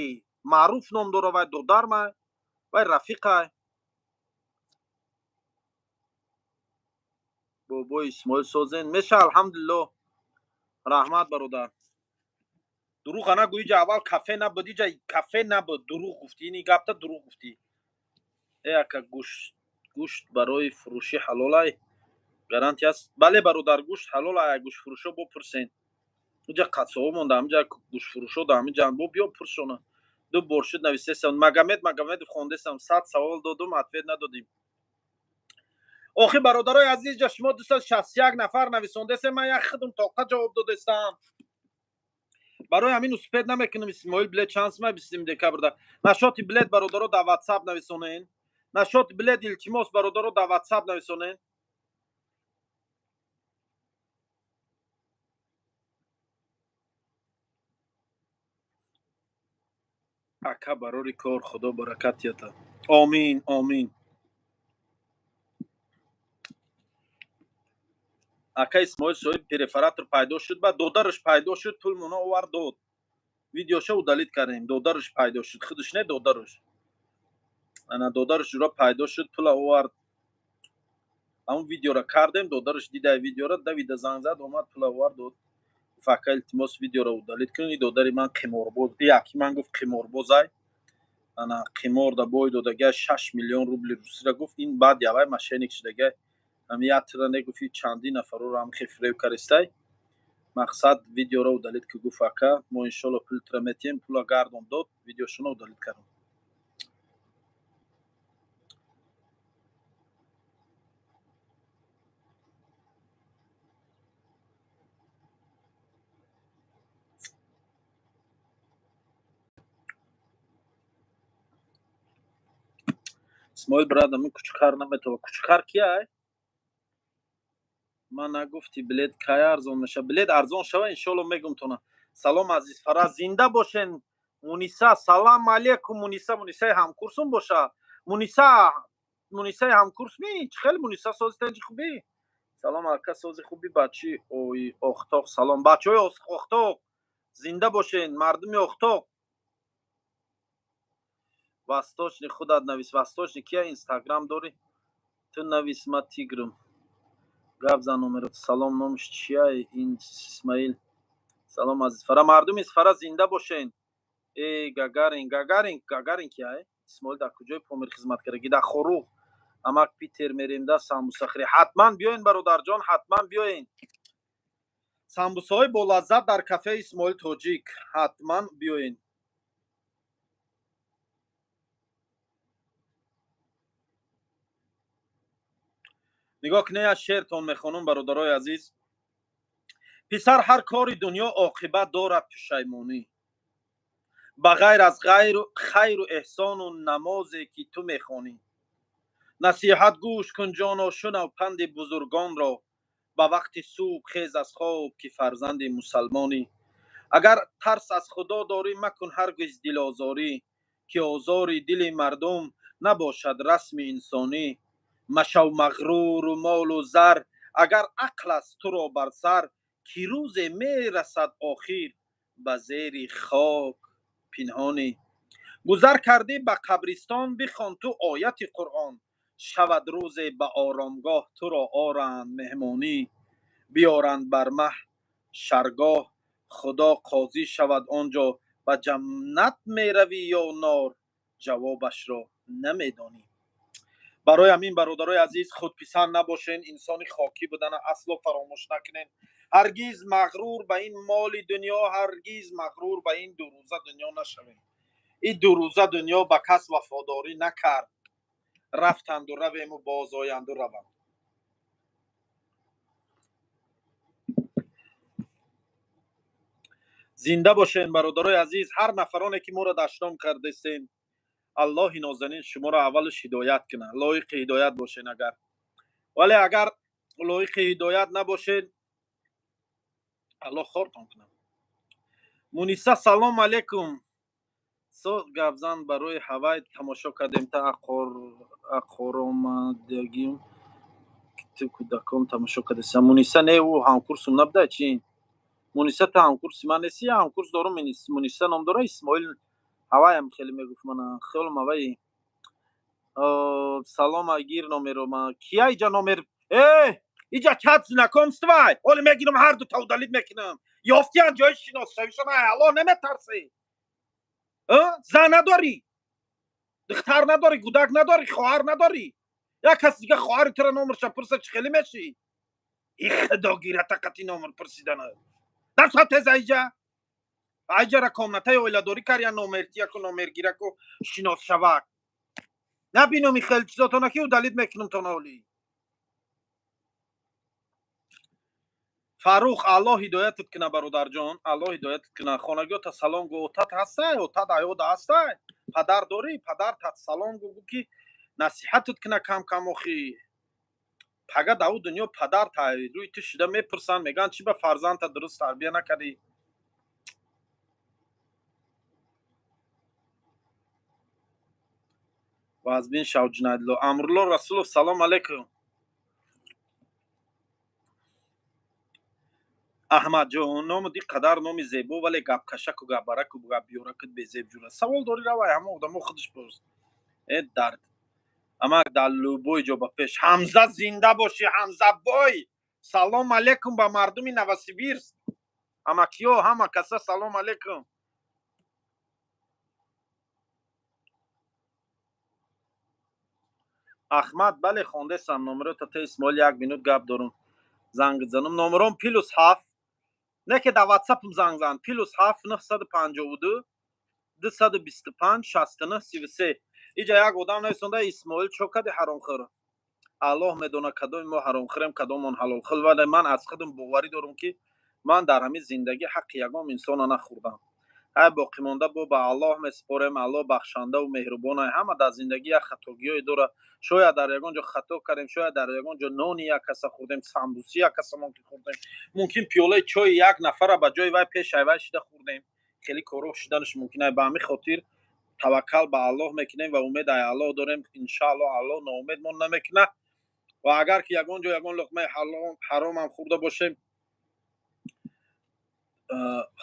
Маъруф ном дора, вай додармай, вай рафиқай. Бобои Исмоил, созен меша? Алҳамдулилло, раҳмат, бародар. Дурӯға нагӯ. Иҷа аввал кафе набуд, иҷа кафе набуд. Дурӯғ гуфтӣ, ини гапта дурӯғ гуфтӣ. Э, ака, гӯшт барои фурӯшӣ ҳалолай? Гарантия аст? Бале, бародар, гӯшт ҳалолай. Гӯштфурӯшо бопурсен. Иҷа қассобо монда, ҳамиҷа гӯштфурӯшо да ҳамиҷа бо биё пурсона. Ду бор шуд нависесам. Магомед Магомедов, хондесам, 100 савол додум, ответ надодим. Охи, бародарои азиз, ҷа шумо 261 нафар нависондесем, ман як худум тоқа ҷавоб додестам. Барои ҳамин успеть намекунам. Исмоил, билет чанд сумай 20 декабрда? Насчёти билет, бародаро, дар Ватсап нависонен. Насчёти билет, илтимос, бародаро, дар Ватсап нависонен. Ака, барори кор, худо баракат ята. Омин, омин. Ака Исмоил, соҳиби перфоратор пайдо шуд? Ба додараш пайдо шуд, пул муно овард, дод, видеоша удалить кардем. Додараш пайдо шуд, худаш не, додараш. Ана, додараш ҷура пайдо шуд, пула овард. Ҳамун видеора кардем, додараш дидай видеора, давида занг зад, омад, пула овард, дод. Гуфт: «Ака, илтимос, видеоро удалить кунед, и додари ман қиморбоз». Яки ман гуфт, қиморбозай. Ана, қимор да бой додагай, 6 миллион рубли русира, гуфт. Ин баъд явай мошенник шудагай. Ҳами ятра негуфт, чандин нафарро ҳам хефрев каристай. Мақсад, видеоро удалить ки. Гуфт: «Ака, мо иншолло пултра метиҳем». Пула гардон дод, видеошуно удалить кардам. Исмоил, брат, ами кучкар наметава. Кучкар кияй? Ман нагуфтӣ, билет кай арзон меша? Билет арзон шава, иншолло, мегум тона. Салом, азиз Фараз, зинда бошен. Муниса, салам алейкум, Муниса. Мунисаи ҳамкурсум боша? Муниса, Мунисаи ҳамкурс ми? Чӣ хел, Муниса, сози, танҷи, хубӣ? Салом, ака, сози, хуби? Бачи ой Охтоқ, салом, бачаҳои Охтоқ, зинда бошен, мардуми Охтоқ. Восточный, худат навис. Восточный кия? Инстаграм дорӣ? Ту навис, ма тигрм. Гап зан, номерот. Салом, номиш чия ин? Исмаил, салом, азиз Фара. Мардуми Исфара, зинда бошен. Э, Гагарин, Гагарин, Гагарин кия? Исмоил, дар куҷои Помир хизмат кардаги? Дар Хоруғ. Амак, Питер мерем да самбусахӯрӣ? Ҳатман биёен, бародарҷон, ҳатман биёен. Самбусаҳои болаззат дар кафеи Исмоил Тоҷик, ҳатман биёен. Нигоҳ кунед, як шеъртон мехонам, бародарои азиз. Писар, ҳар кори дунё оқибат дорад пушаймонӣ, ба ғайр аз хайру эҳсону намозе ки ту мехонӣ. Насиҳат гӯш кун, ҷоно, шунав панди бузургонро, ба вақти субҳ хез аз хоб, ки фарзанди мусалмонӣ. Агар тарс аз Худо дорӣ, макун ҳаргиз дилозорӣ, ки озори дили мардум набошад расми инсонӣ. Машав мағруру молу зар, агар ақл аст туро бар сар, ки рӯзе мерасад охир ба зери хок пинҳонӣ. Гузар кардӣ ба қабристон, бихон ту ояти Қуръон, шавад рӯзе ба оромгоҳ туро оранд меҳмонӣ. Биёранд бар маҳшаргоҳ, Худо қозӣ шавад он ҷо, ба ҷаннат меравӣ ё нор, ҷавобашро намедонӣ. Барои ҳамин, бародарои азиз, худписанд набошен, инсони хокӣ будана асло фаромӯш накунен. Ҳаргиз мағрур ба ин моли дунё, ҳаргиз мағрур ба ин дурӯза дунё нашавем. Ин дурӯза дунё ба кас вафодорӣ накард, рафтанду равему бозоянду раванд. Зинда бошен, бародарои азиз. Ҳар нафароне ки моро дашном кардастен, Аллоҳи нозанин шуморо аввалш ҳидоят кунад, лоиқи ҳидоят бошен. Агар вале агар лоиқи ҳидоят набошед, Аллоҳ хортон кунад. Муниса, салом алейкум. Со гапзан барои ҳавай тамошо кардем, та ақоромадагим ту кӯдакон тамошо кардеса. Муниса не, ӯ ҳамкурсум набуда чи? Муниса, ту ҳамкурси ман нести? Ҳамкурс дорум, Муниса ном дора, Исмоил ҳаваям хеле мегуфт мана хелм ҳаваи. Салом, агир номеро ма кия иҷа номер э иҷа чат знакомствай, ҳоле мегирам, ҳар ду та удалить мекунам. Ёфтиян ҷои шиносшавишон. Аллоҳ наметарсӣ? Зан надорӣ, духтар надорӣ, гудак надорӣ, хоҳар надорӣ, як кас дига хоҳари тура номерша пурса, чӣ хеле мешӣ? И худо гирата қати номер пурсидана. Дарса теза иҷа айҷара комнатаи оиладорӣ кар, я номертияку номергираку шиносшавак набинам. И хеле чизотона ки удалить мекунам то ноли. Фаррух, Аллоҳ ҳидоятат куна, бародарҷон, Аллоҳ ҳидоятат куна. Хонагиёта салом гӯ. Отат ҳастай? Отат аёда ҳастай? Падар дорӣ? Падартат салом гӯ, гӯ ки насиҳатат куна кам кам. Охи пага даву дунё падарта рӯи ту шида мепурсанд, мегӯянд, чӣ ба фарзандта дуруст тарбия накардӣ? Вазбин шав, Ҷунадло. Амрулло Расулов, салом алейкум. Аҳмадҷон, ному ди қадар номи зебо, вале гапкашаку гапбараку гапбиёракут безеб ҷура. Савол дорӣ, равай ҳама одамо худаш пурс. Э дард амак дар любой ҷо ба пеш. Ҳамза, зинда бошӣ, Ҳамзабой. Салом алейкум ба мардуми Новосибирск, амакиё, ҳама каса салом алейкум. Аҳмад, бале, хондесам номеро тата. Исмоил, як минут гап дорум, занг занам. Номером +7, не ки дар ватсапм занг зан: +7 952 225 69 33. Иҷа як одам нависонда: «Исмоил, чо кади, ҳаромхӯр?» Аллоҳ медона, кадоми мо ҳаромхӯрем, кадомон ҳалолхӯр, вале ман аз худам боварӣ дорам, ки ман дар ҳамин зиндагӣ ҳаққи ягон инсона нахӯрдам. Ҳай, боқимонда бо ба Аллоҳ месупорем. Аллоҳ бахшандаву меҳрубонай. Ҳама дар зиндагӣ як хатогиҳое дорад. Шояд дар ягон ҷо хато кардем, шояд дар ягон ҷо нони як каса хӯрдем, самбуси як касамон ки хӯрдем, мумкин пиёлаи чойи як нафара ба ҷои вай пешай вай шида хӯрдем. Хеле корҳо шиданаш мумкин. Ба ҳамин хотир таваккал ба Аллоҳ мекунем ва умед ай Аллоҳ дорем. Иншааллоҳ, Аллоҳ ноумедмон намекунад. Ва агар ки ягон ҷо ягон луқмаи ҳаромам хӯрда бошем,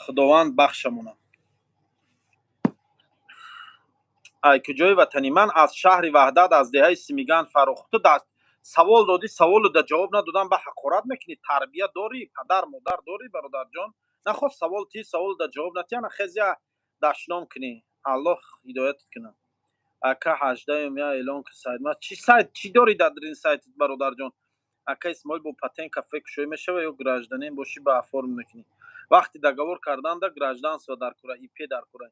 Худованд бахшамонад. Ай куҷои ватанӣ? Ман аз шаҳри Ваҳдат, аз деҳаи Симиган. Фаррух, ту савол додӣ, саволу да ҷавоб надодам, ба ҳақорат мекунӣ. Тарбия дорӣ? Падар модар дорӣ, бародарҷон? Нахост савол ти, саволу да ҷавоб натиҳ, хезя дашном кунӣ. Аллоҳ ҳидоятат кунад. Ака, ҳаждаҳум я эълон ки сайт ма. Чӣ сайт? Чӣ дорӣ дар ин сайт, бародарҷон? Ака Исмоил, бо патент кафе кушоӣ мешава ё гражданин бошӣ ба оформ мекунӣ? Вақти договор карданда гражданство дар кора, ИП дар кора.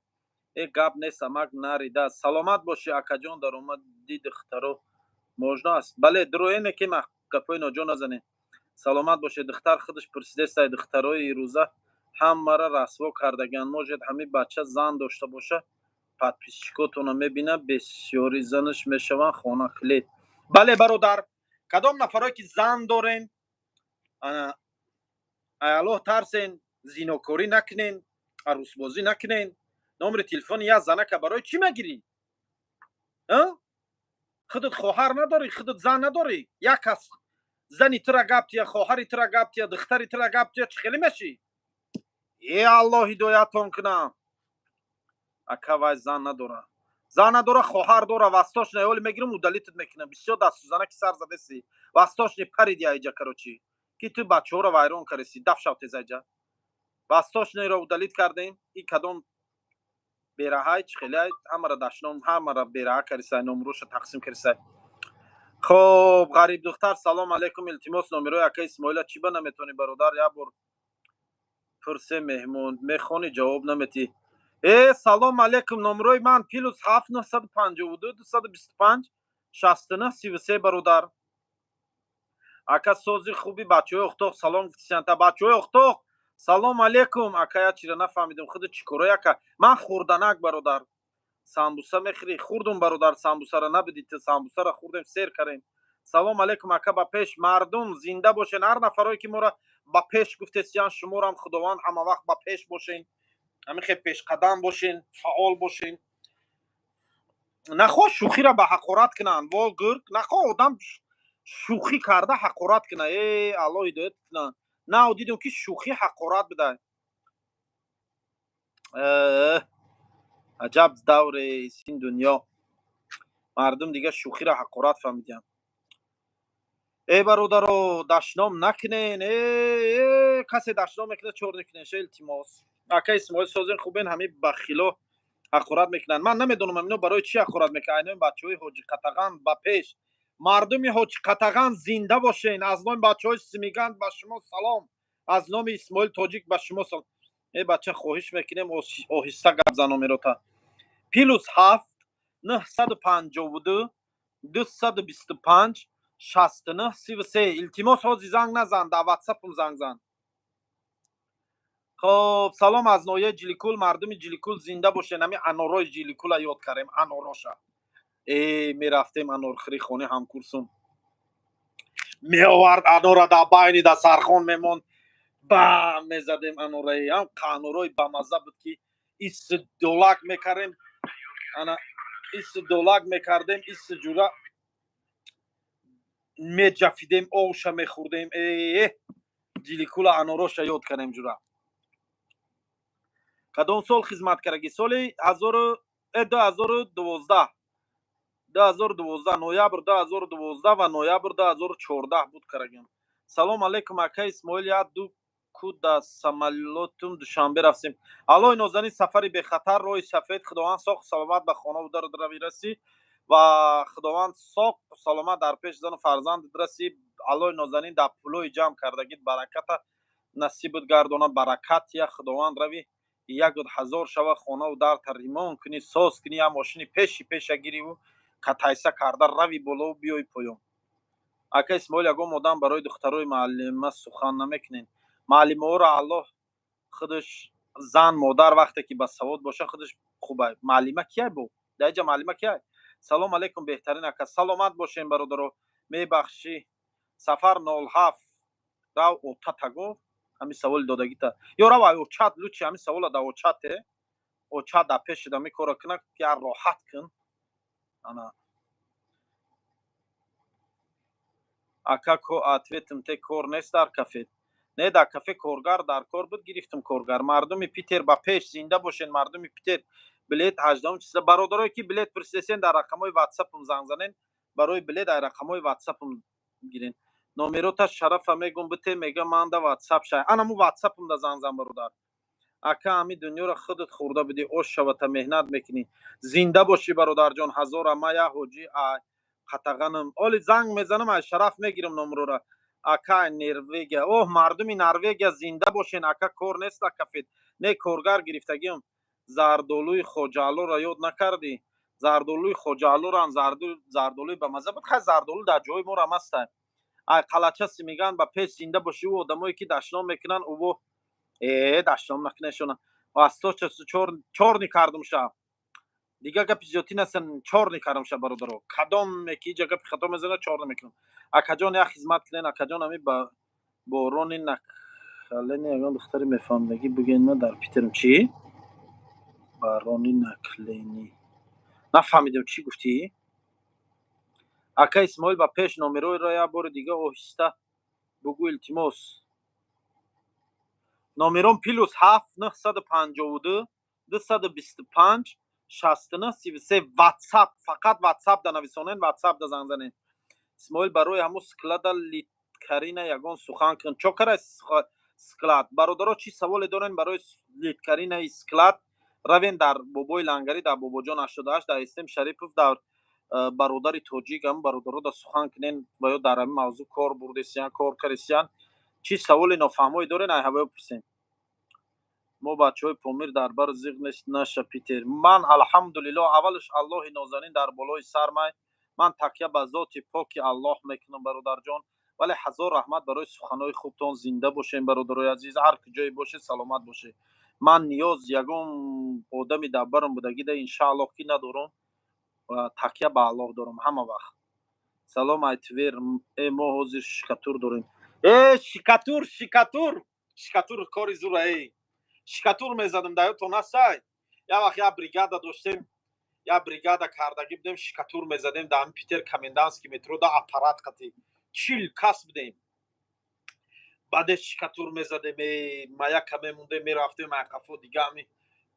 Э, гап нест, амак нарида. Саломат бошӣ, акаҷон. Даромади духтаро можно аст? Бале, дуроене ки гапҳои ноҷо назанем. Саломат бошед. Духтар худаш пурсидестай: духтарои ирӯза ҳамаро расво кардагианд. Может, ҳамин бача зан дошта боша, подписчикотонро мебина, бисёри занаш мешаванд, хона хлеб. Бале, бародар, кадом нафарое ки зан дорен, Аллоҳ тарсен, зинокорӣ накунен, арӯсбозӣ накунен. Номери телефони як занака барои чӣ мегирӣ? Худат хоҳар надорӣ, худат зан надорӣ? Як кас зани тура гап тия, хоҳари тура гап тия, духтари тура гап тия, чӣ хеле мешӣ? Е, Аллоҳ ҳидоятон кунам. Ака, вай зан надора, зан надора, хоҳар дора. Восточный оли мегирам, удалить мекунам. Бисёр дасту занаки сар задаси. Восточный париди айҷа, короче, ки ту бачаҳоро вайрон кардаси. Даф шав тез айҷа. Восточныйро удалить кардем. И кадом бераҳай, чӣ хеле ҳамара дашном, ҳамара бераҳа кардисай, номроша тақсим кардисай. Хоб, ғарибдухтар, салом алейкум. Илтимос, номерои ака Исмоила чӣ ба наметавонӣ, бародар? Як бор пурсе, меҳмон мехонӣ, ҷавоб наметӣ. Э, салом алейкум. Номерои ман +7 952 225 69 33, бародар. Ака, сози хуби? Бачаҳои Охтоқ салом гуфтисанта. Бачаҳои Охтоқ, салом алейкум. Ака, як чира нафаҳмидем, худи чӣ корои, ака? Ман хурданак, бародар. Самбуса мехӯрӣ? Хурдум, бародар, самбусара набидӣ ту. Самбусара хурдем, сер кардем. Салом алейкум, ака, ба пеш. Мардум, зинда бошен. Ҳар нафарое ки моро ба пеш гуфтесиян, шуморам Худованд ҳама вақт ба пеш бошен, ҳамин хел пешқадам бошен, фаъол бошен. Нахоҳ шӯхиро ба ҳақорат кунанд, во гург, нахоҳ одам шӯхӣ карда ҳақорат куна. Э, Аллоҳ ҳидоят куна. Нав дидем, ки шӯхӣ ҳақорат буда. Аҷаб даврест ин дунё, мардум дига шӯхиро ҳақорат фаҳмидианд. Э, бародаро, дашном накунен. Э, касе дашном мекунад, чор накунен ша, илтимос. Ака Исмоил, созен, хубен? Ҳамин бахило ҳақорат мекунанд. Ман намедонам, ино барои чӣ ҳақорат мекунанд. Айнои бачаҳои Ҳоҷи Қатаған, ба пеш. Мардуми Ҳоҷи Қатаған, зинда бошен. Аз номи бачаҳои Симиганд ба шумо салом, аз номи Исмоил Тоҷик ба шумо салом. Э, бача, хоҳиш мекунем, оҳиста гап зан. Номерота +7 952 225 69 33. Илтимос, ҳози занг назан, дар Ватсапум занг зан. Хоб, салом аз ноҳияи Ҷиликул. Мардуми Ҷиликул, зинда бошен. Ҳами анорои Ҷиликула ёд кардем, анороша. Э, мерафтем анорхӯри, хони ҳамкурсум меовард анора, дар байни дастархон мемонд, ба мезадем анораи. Ҳам анорои бамазза буд, ки исси долак мекардем, ана исси долак мекардем, исси ҷура меҷафидем, овша мехӯрдем. Э, Ҷиликула анороша ёд кардем, ҷура. Кадом сол хизмат кардаги? Соли 2012, 2012, ноябр 2012 ва ноябр 2014 буд карагем. Салом алейкум, ака Исмоил. Як ду ку да самолётум Душанбе рафтем. Аллоҳи нозанин, сафари бехатар, роҳи сафед. Худованд соқ саломат ба хона дарави расӣ ва Худованд соқ саломат дар пеш зану фарзандат расӣ. Аллоҳи нозанин дар пулои ҷамъ кардагит бараката насибат гардона, баракат я Худованд, рави ягуд ҳазор шава, хонаву дарта ремонт кунӣ, соз кунӣ, я мошини пеши пеша гириву катайса карда рави болову биёи поён. Ака Исмоил, ягон одам барои духтарои муаллима сухан намекунед? Муаллимаҳоро Аллоҳ худаш, зан, модар вақте ки ба савод боша, худаш хуба. Муаллима кияй бо даиҷа? Муаллима кияй? Салом алейкум, беҳтарин ака. Саломат бошем, бародаро. Мебахшӣ, сафар 07, рав отатаго ҳамин саволи додагита ё рав ай очат, лучше ҳамин савола да очате, очат дар пеши дами кора куна, я роҳат кун. Ана, ака, ко ответим те, кор нест дар кафе? Не, дар кафе коргар дар кор буд, гирифтам коргар. Мардуми Питер, ба пеш, зинда бошен. Мардуми Питер, билет 18-ум числа. Бародарое ки билет пурсидесен, дар рақамҳои Ватсапум занг занен. Барои билет ай рақамҳои Ватсапум гирен. Номерота Шарафа мегум, бите, мега ман да Ватсап шай. Анаму Ватсапум да занг зан, бародар. Ака, ҳами дунёро худат хӯрда будӣ, ош шавата меҳнат мекунӣ. Зинда бошӣ, бародарҷон. Ҳазора ма я ҳоҷӣ қатағанам. Оли занг мезанам, ай Шараф мегирам номрора. Ака, Норвегия. Оҳ, мардуми Норвегия, зинда бошен. Ака, кор нест кафед? Не, коргар гирифтагиам. Зардолуи Хоҷааллоро ёд накардӣ? Зардолуи Хоҷааллорам зардолуи ба мазза буд. Хай, зардолу дар ҷои морам ҳаста. Ай қалача симиган ба пеш, зинда бошӣ. Ӯ одамое ки дашном мекунанд, ӯво дашном накунешона. Чорни кардум ша, дига гапи зиёдтӣ нестан. Чорни кардум ша, бародаро. Кадоме ки иҷа гапи хато мезанад, чорни мекунам. Акаҷон, як хизмат кунен. Акаҷон, ами ба борони накалени ягон духтари мефаҳмидагӣ бигӯен, ма дар Питерм. Чӣ барони наклени? Нафаҳмидем, чӣ гуфтӣ. Ака Исмоил, ба пеш, номероиро як бори дига оҳиста бугӯ, илтимос. Номером +7 952 225 69 33, Ватсап. Фақат Ватсап да нависонен, Ватсап да занг занен. Исмоил, барои ҳамун склада Литкарина ягон сухан кун. Чо кара склад? Бародаро, чӣ саволе дорен барои Литкаринаи склад, равен дар Бобои Лангарӣ, дар Бобоҷон 88, дар Истем Шарипов, дар бародари тоҷик. Ҳам бародаро да сухан кунен ва ё дар ҳамин мавзӯъ кор бурдесиян, кор каресиян. Чӣ саволи нофаҳмое дорен, ай ҳавоё пурсем. Мо бачаҳои Помир дар бар зиғ нест наша Питер. Ман, алҳамдулилло, аввалаш Аллоҳи нозанин дар болои сармай. Ман такя ба зоти поки Аллоҳ мекунам, бародарҷон. Вале ҳазор раҳмат барои суханҳои хубтон. Зинда бошем, бародарои азиз. Ҳар куҷое бошед, саломат бошед. Ман ниёз ягон одами дар барам будагида, иншааллоҳ, ки надорам ва такя ба Аллоҳ дорам ҳама вақт. Салом, ай Твер. Э, мо ҳозир шикатур дорем. Э, шикатур, шикатур, шикатур кори зура. Эй, шикатур мезадам, дар ёдтон ҳастай? Як вақт як бригада доштем, як бригада кардагӣ будем, шикатур мезадем дар ҳамин Питер, Комендантский метро да, аппарат қати 40 кас будем. Баъде шикатур мезадем, маяка мемондем, мерафтем айқафо, дига ҳами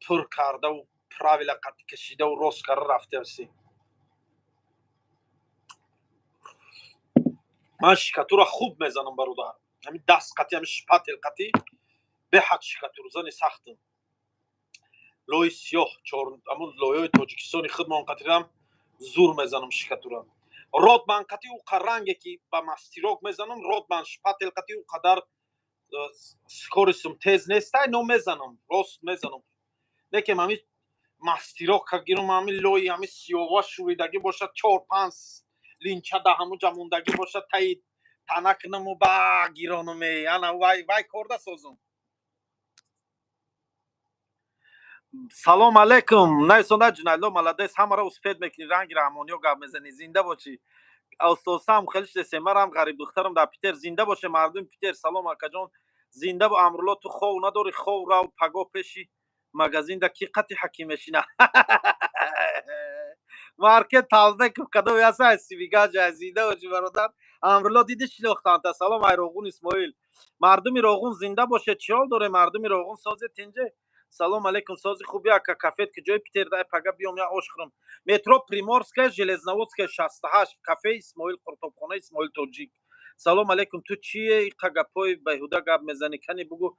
пур кардаву правила қати кашидаву рост карда рафтем. Ман шикатура хуб мезанам, бародар. Ҳамин даст қати, ҳамин шпатель қати беҳад шикатурзани сахтам. Лои сиёҳ, ҳамун лоёи Тоҷикистони худмон қатирам зур мезанам шикатура. Родман қати ӯ ранге ки ба мастерок мезанам, родман шпатель қати ӯ қадар скоростьм тез нестай, но мезанам, рост мезанам. Лекин ҳамин мастерок гирум, ҳамин лои ҳамин сиёва шӯридагӣ бошад, чор панҷ линча да ҳамун ҷа мондагӣ бошад, таи тана кунаму ба гиронум, ана вай вай корда созум. Салом алейкум, нависонда Ҷунайло, молодец, ҳамаро успеть мекунӣ, ранги раҳмониё гап мезанӣ, зинда бошӣ. Остостам хеле шудесем, марам ғариб духтарам дар Питер. Зинда боше мардуми Питер. Салом, акаҷон, зинда бо. Амрулло, ту хов надорӣ? Хов рав, пагоҳ пеши магазинда ки қати ҳаким мешина? Маркет Талбеков кадом яса сивигаҷа. Зинда бошӣ, бародар Амрулло, диди, шинохтанта. Салом, ай Роғун Исмоил. Мардуми Роғун, зинда бошед. Чӣ ҳол доре, мардуми Роғун? Созе, тинҷе? Салом алейкум, сози хуби, ака. Кафет ки ҷои Питер? Дай пага биём, я ош хӯрам. Метро Приморская, Железноводская, 68, кафеи Исмоил, қуртобхонаи Исмоил Тоҷик. Салом алейкум, ту чие иқа гапҳои беҳуда гап мезанӣ? Кани бугӯ,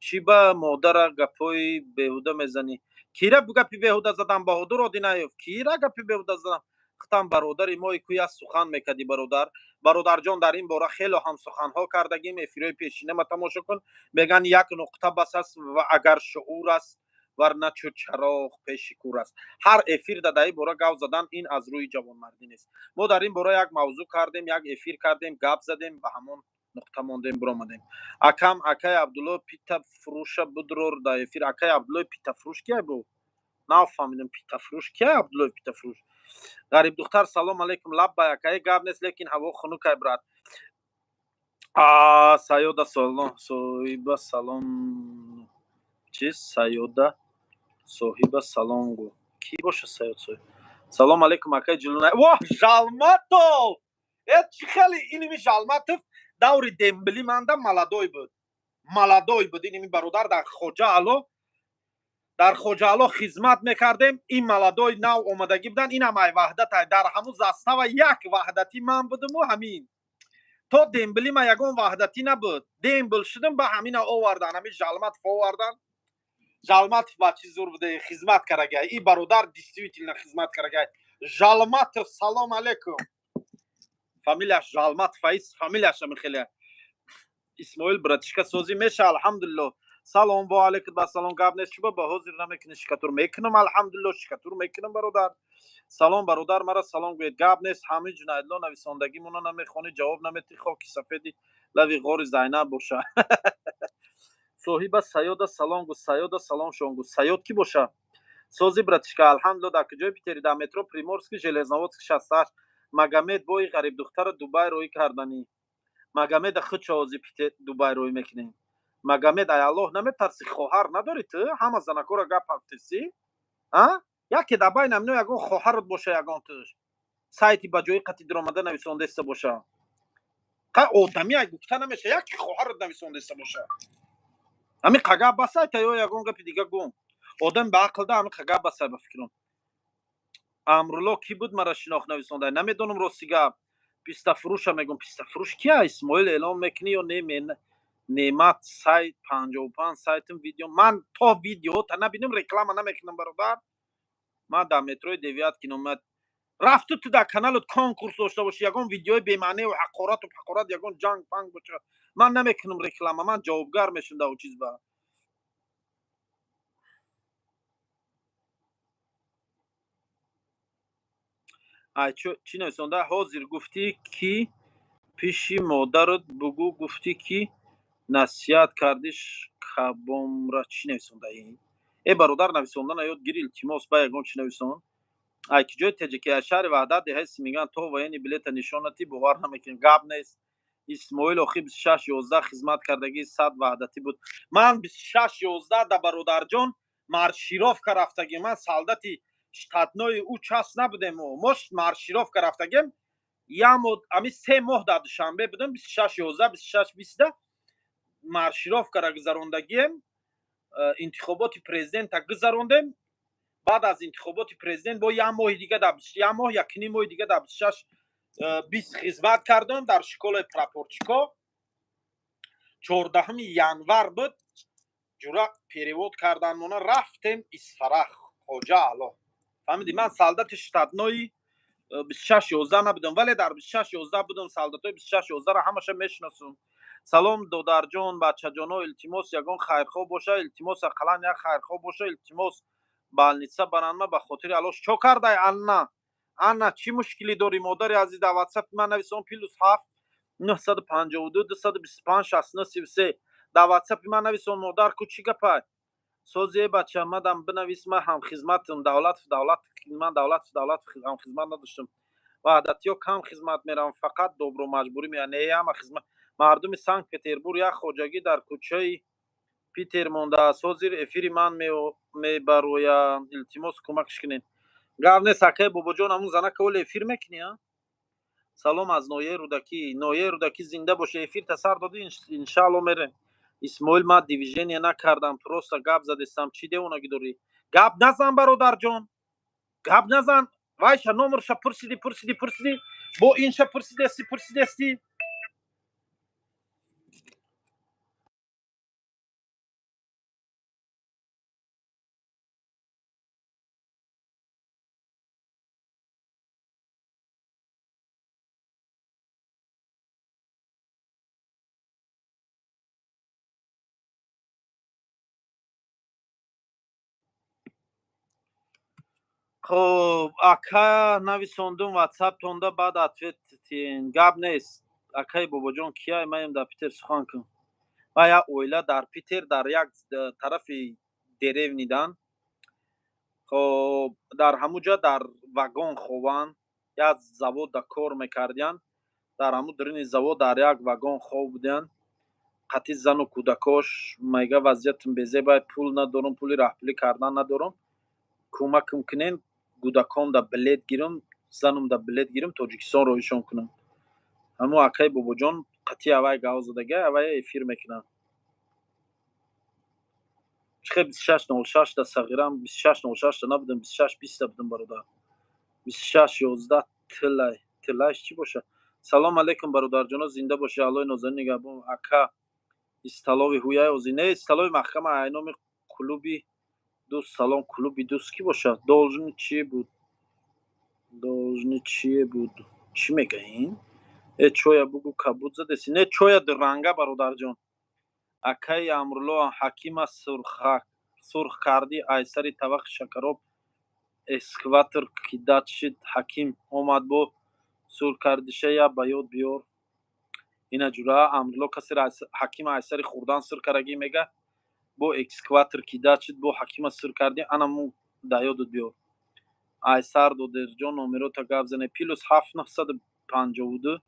чӣ ба модара гапҳои беҳуда мезанӣ? Кира гапи беҳуда задам, Баҳодур Одинаев? Кира гапи беҳуда задам? Хутам бародари мои ку, як сухан мекардӣ, бародар. Бародарҷон, дар ин бора хело ҳам суханҳо кардагим, эфирҳои пешинама тамошо кун. Меган, як нуқта бас аст, ва агар шуур аст, варна чу чароғ пеши кур аст. Ҳар эфир да дар ин бора гап задан, ин аз рӯи ҷавонмардӣ нест. Мо дар ин бора як мавзӯъ кардем, як эфир кардем, гап задем, ба ҳамон нуқта мондем, биромадем. Акам, акаи Абдулло пита фурӯша будрор дар эфир. Акаи Абдуллои питафурӯш кия бу? Нафаҳмидам, питафурӯш кия? Абдуллои питафурӯш. Ғарибдухтар, салом алейкум. Лаббай, акаи, гап нест, лекин ҳаво хунукай, брат. Саёда салом, соҳиба салом. Чиз, Саёда соҳиба салом гӯ. Кӣ боша Саёд соҳиб? Салом алейкум, акаи Ҷулуна. Воҳ, Жалматов! Э, чӣ хеле иними Жалматов даври дембели манда молодой буд, молодой буд иними бародар. Дар Хоҷаало хизмат мекардем. Ин молодой нав омадагӣ буданд, инам ай Ваҳдатай. Дар ҳамун застава як ваҳдатӣ ман будуму ҳамин то дембели ма ягон ваҳдатӣ набуд. Дембел шудам, ба ҳамина овардан, ҳамин Жалматов овардан. Жалматов ба чӣ зур буде, хизмат карагай. И бародар действительно хизмат карагай. Жалматов, салом алейкум. Фамилияш Жалматов аис, фамилияш ами хеле. Исмоил братишка, созӣ меша, алҳамдулилло. Салом, ва алайкум ассалом. Гап нест, чуба ба ҳозир намекунӣ? Штукатур мекунам, алҳамдулилло, штукатур мекунам, бародар. Салом, бародар, мара салом гӯед. Гап нест, ҳамин ҷунадло нависондагимона намехонӣ, ҷавоб наметӣ. Хоки сафеди лави ғори Зайнаб боша. Соҳиба Саёда салом гӯ, Саёда салом шон гӯ. Саёд кӣ боша? Сози, братишка, алҳамдулилло. Дар куҷои Питери? Дар метро Приморский, Железноводский 68. Магомед бои ғарибдухтара Дубай роӣ карданӣ. Магомеда худшо ҳози Питер Дубай роӣ мекунем. Магомед, ай Аллоҳ наметарсӣ? Хоҳар надорӣ ту? Ҳама занакора гап ҳафтесӣ, а яке дар байни амино ягон хоҳарот боша, ягон туш сайти ба ҷои қати диромада нависондаиста боша. Қа одами ай гуфта намеша, яке хоҳарот нависондаиста боша. Ҳамин қа гап басайта ё ягон гапи дига гум? Одам ба ақл да, ҳамин қа гап басай, ба фикрам. Амрулло кӣ буд, мара шинохт нависонда? Намедонам, рости гап. Пистафурӯша мегӯм. Пистафурӯш кия? Исмоил, эълон мекунӣ ё не? Неъмат сайт 55 сайтм видео. Ман то видеота набинам, реклама намекунам, бародар. Ман дар метрои Девяткино. Рафту ту дар каналот конкурс дошта бошӣ, ягон видеои бемаънеу ҳақорату ҳақорат, ягон ҷанг панг боша, ман намекунам реклама. Ман ҷавобгар мешам дар чиз ба. Ай, чӣ нависонда? Ҳозир гуфтӣ, ки пиши модарат бугӯ, гуфтӣ, ки насиҳат кардиш кабомра. Чӣ нависонда ин? Э, бародар, нависондана ёд гир, илтимос. Ба ягон чӣ нависон. Ай ки ҷои теҷаки? Аз шаҳри Ваҳдат, деҳаи Симинган. То военный билета нишонати, бовар намекунем. Гап нест, Исмоил. Охи 26-11 хизмат кардагӣ, сад ваҳдатӣ буд. Ман 26-11 да, бародарҷон, маршировка рафтагим. Ман солдати штатной ӯ часть набудем. Мо маршировка рафтагем. Ямо ами 3 моҳ дар Душанбе будем. 26-11, 26-20-да маршировкара гузарондагием. Интихоботи президента гузарондем. Баъд аз интихоботи президент бо як моҳи дига, як моҳ, якним моҳи дига дар 26-20 хизмат кардам дар школаи прапорщико. 14-уми январ буд, ҷура перевод карданмона, рафтем Исфарах, Хоҷа Аъло. Фаҳмидӣ? Ман солдати штатной 26-11 набудам, вале дар 26-11 будам. Солдатҳои 26-11-ро ҳамаша мешиносум. Салом, додарҷон, бачаҷоно, илтимос, ягон хайрхоҳ боша, илтимос, ақаллан як хайрхоҳ боша, илтимос, больница баранма, ба хотири Аллоҳ. Чо кардай, Анна? Анна, чӣ мушкилӣ дорӣ, модари азиз? Дар Ватсапи ман нависон: +7 952 225 69 33. Дар Ватсапи ман нависон, модар ку, чӣ гапай? Сози, бача, мадам бинавис, ман ҳамхизматам. Давлатов, давлат, ман Давлатов, давлат ҳамхизмат надоштам. Ваҳдатиё кам хизмат меравам, фақат добро маҷбурӣ мея. Не, ҳама хизмат. Мардуми Санкт Петербург, як хоҷагӣ дар кӯчаи Питер мондааст, ҳозир эфири ман мебароянд, илтимос, кӯмакш кунед. Гап нест, акай Бобоҷон. Ҳамун занака оли эфир мекунӣ, а? Салом аз ноҳияи Рӯдакӣ. Ноҳияи Рӯдакӣ зинда боша. Эфир тасар додӣ, иншаалло мерем. Исмоил, ман движение накардам, просто гап задестам. Чӣ девонагӣ дорӣ? Гап назан, бародарҷон, гап назан. Вайша номерша пурсидӣ, пурсидӣ, пурсидӣ, бо инша пурсидести, пурсидести. Хоб, ака, нависондум ватсаптонда, баъд ответ тиен. Гап нест, акаи Бобоҷон. Кияй? Маем дар Питер, сухан кун. Ва як оила дар Питер, дар як тарафи деревни дан. Хоб, дар ҳамун ҷа дар вагон хобанд. Як завод да кор мекардиянд, дар ҳамун даруни завод дар як вагон хоб будиянд қатъи зану кӯдакош. Мега, вазъиятам безебай, пул надорам, пули раҳпулӣ кардан надорам, кӯмакам кунен, кӯдакон да билет гирам, занам да билет гирам, Тоҷикистон роҳишон кунам. Ҳамун акаи Бобоҷон қатъи авай гав задага, авай эфир мекунам. Чихе 26-06-да, сағирам? 26-06-да набудам, 26-20-да будам, бародар. 26-11 тилай, тилайш чӣ боша? Салом алейкум, бародарҷоно, зинда бошед, Аллоҳи нозанин нигаҳбон. Ака, исталови ҳуяй ози не, исталови маҳкама айноми клуби дӯст. Салом, клуби дӯст кӣ бошад? Должни чие буд? Должни чие буд? Чӣ мега ин? Э, чоя бугу, кабуд задеси? Не, чоя дуранга, бародарҷон. Акаи Амрулло, Ҳакима сурх кардӣ, айсари тавақи шакароб экскаватор кидать шид, Ҳаким омад, бо сур кардиша я ба ёд биёр. Ина ҷура Амрулло касеро Ҳакима айсари хӯрдан сир карагӣ мега, бо экскаватор кидать шид, бо Ҳакима сир кардӣ, анаму да ёдат биёр. Айсар Додерҷон, номерота гап зане: +7 952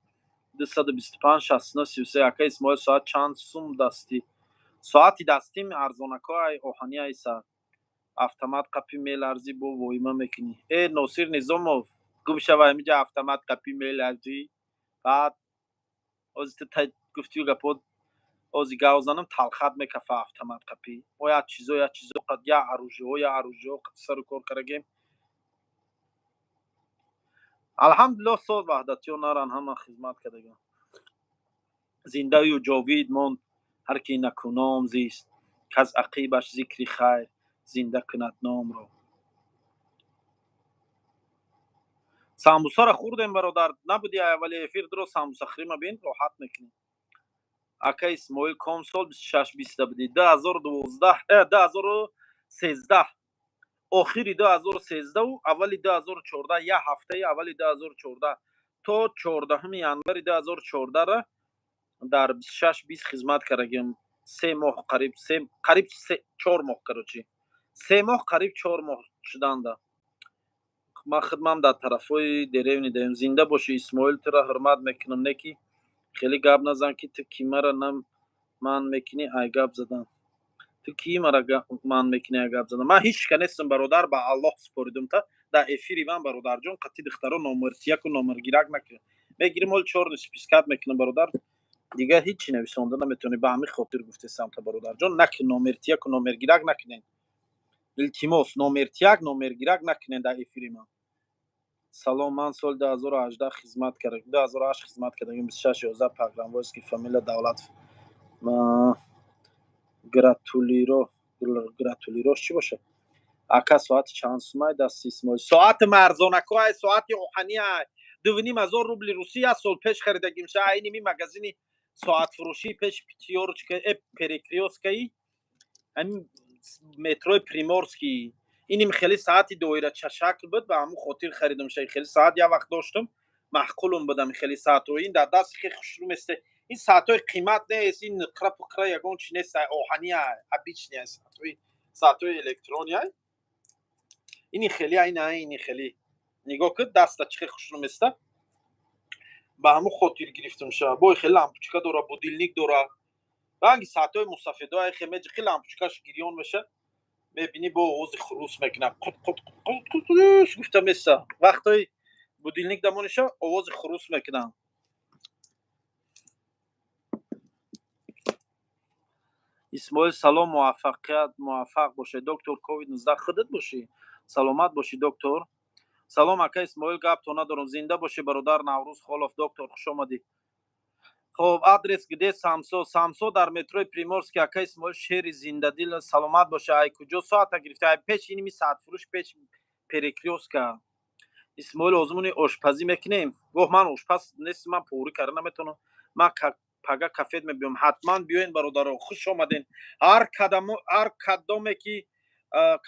225 69 33. Ака Исмоил, соат чанд сум дастӣ? Соати дастим арзонако, ай оҳани, айса автомат қапи меларзӣ, бо воима мекунӣ. Э, Носир Низомов, гум шава, ҳамиҷа автомат қапи меларзӣ. Баъд ози ту гуфтию гапо, ози гав занам, талхат мекафа. Автомат қапи мо як чизо, як чизо, я оружие ҳо, я оружие ҳо сару кор карагем. Алҳамдулиллоҳ, соз ваҳдатиё наран, ҳама хизмат кардаган. Зиндаю ҷовид монд ҳар ки накуном зист, каз ақибаш зикри хайр зинда кунад номро. Самбусаро хӯрдем, бародар, набуди аввали эфир, дуро самбуса хӯрима бин, роҳат мекунӣ. Ака Исмоил, ком сол 26 биста будӣ? 2012, 2013, охири 2013-у аввали 2014, як ҳафтаи аввали 2014 то 14-уми январи 2014-ра дар 26 20 хизмат кардагим. 3 моҳ, қариб се, қариб 4 моҳ, короче, 3 моҳ, қариб 4 моҳ шуданда. Ман хидмам дар тарафҳои деревни даем. Зинда бошӣ, Исмоил, тура ҳурмат мекунам, не ки хеле гап назан, ки ту ки мара на ман мекунӣ ай гап задан. Ту ки мара ман мекунӣ ай гап задан? Ман ҳеҷ ка нестам, бародар, ба Аллоҳ супоридум та. Дар эфири ман, бародарҷон, қатъи духтаро номертияку номергирак накун, мегирим, ҳол чёрный список мекунам, бародар, дигар ҳеҷ чи нависонда наметавонӣ. Ба ҳамин хотир гуфтесам та, бародарҷон, накун, номертияку номергирак накунед, илтимос, номертияк номергирак накунед дар эфири ман. Салом, ман соли 2018 хизмат кардам, 2008 хизмат кардам, 26 11, погранвойски, фамилия Давлатов. Гратулиро, гратулирош чӣ бошад? Ака, соати чанд сумай дасти Исмоил? Соати марзонако ай, соати оҳани ай, 2,5 ҳазор рубли русӣ, як сол пеш харидагимша, айними магазини соатфурӯшӣ пеш Пятёрочка, Перекрёстка и ҳамин метрои Приморский. Иним хеле саати доирачашакл буд, ба ҳамун хотир харидам. Ша хеле саат як вақт доштам, маъқулум будам хеле саатҳо. Ин дар даст хеле хушрӯ месте. Ин саатҳои қимат нест, ин нуқра пуқра ягон чи нест, оҳани, обычный саатҳои электрони. Ини хеле ай, на, ини хеле нигоҳ кун, даста чӣ хеле хушрӯ места, ба ҳамун хотир гирифтам ша. Бой хеле лампочка дора, будильник дора, ранги саатҳои мусафедо хе меҷиқи, лампочка ш гирён меша, мебинӣ, бо овози хурус мекунад, қут қут қут қут гуфта меса. Вақтҳои будильник дамониша овози хурус мекунад. Исмоил, салом, муваффақият, муваффақ бошед. Доктор ковид 19 худат бошӣ, саломат бошӣ, доктор. Салом, ака Исмоил, гапто надорам, зинда бошӣ, бародар. Наврӯз Холов, доктор, хуш омадӣ. Хоб, адрес где самсо? Самсо дар метрои Приморский. Ака Исмоил, шери зиндадил, саломат боша. Ай куҷо соата гирифта? Ай пеш иними саатфурӯш, пеш Перекрёстка. Исмоил, озмуни ошпазӣ мекунем? Гоҳ ман ошпаз нестам, ман поварӣ карда наметавонам. Ман пага кафет мебиём, ҳатман биёен, бародаро, хуш омаден. Ҳар кадоме ки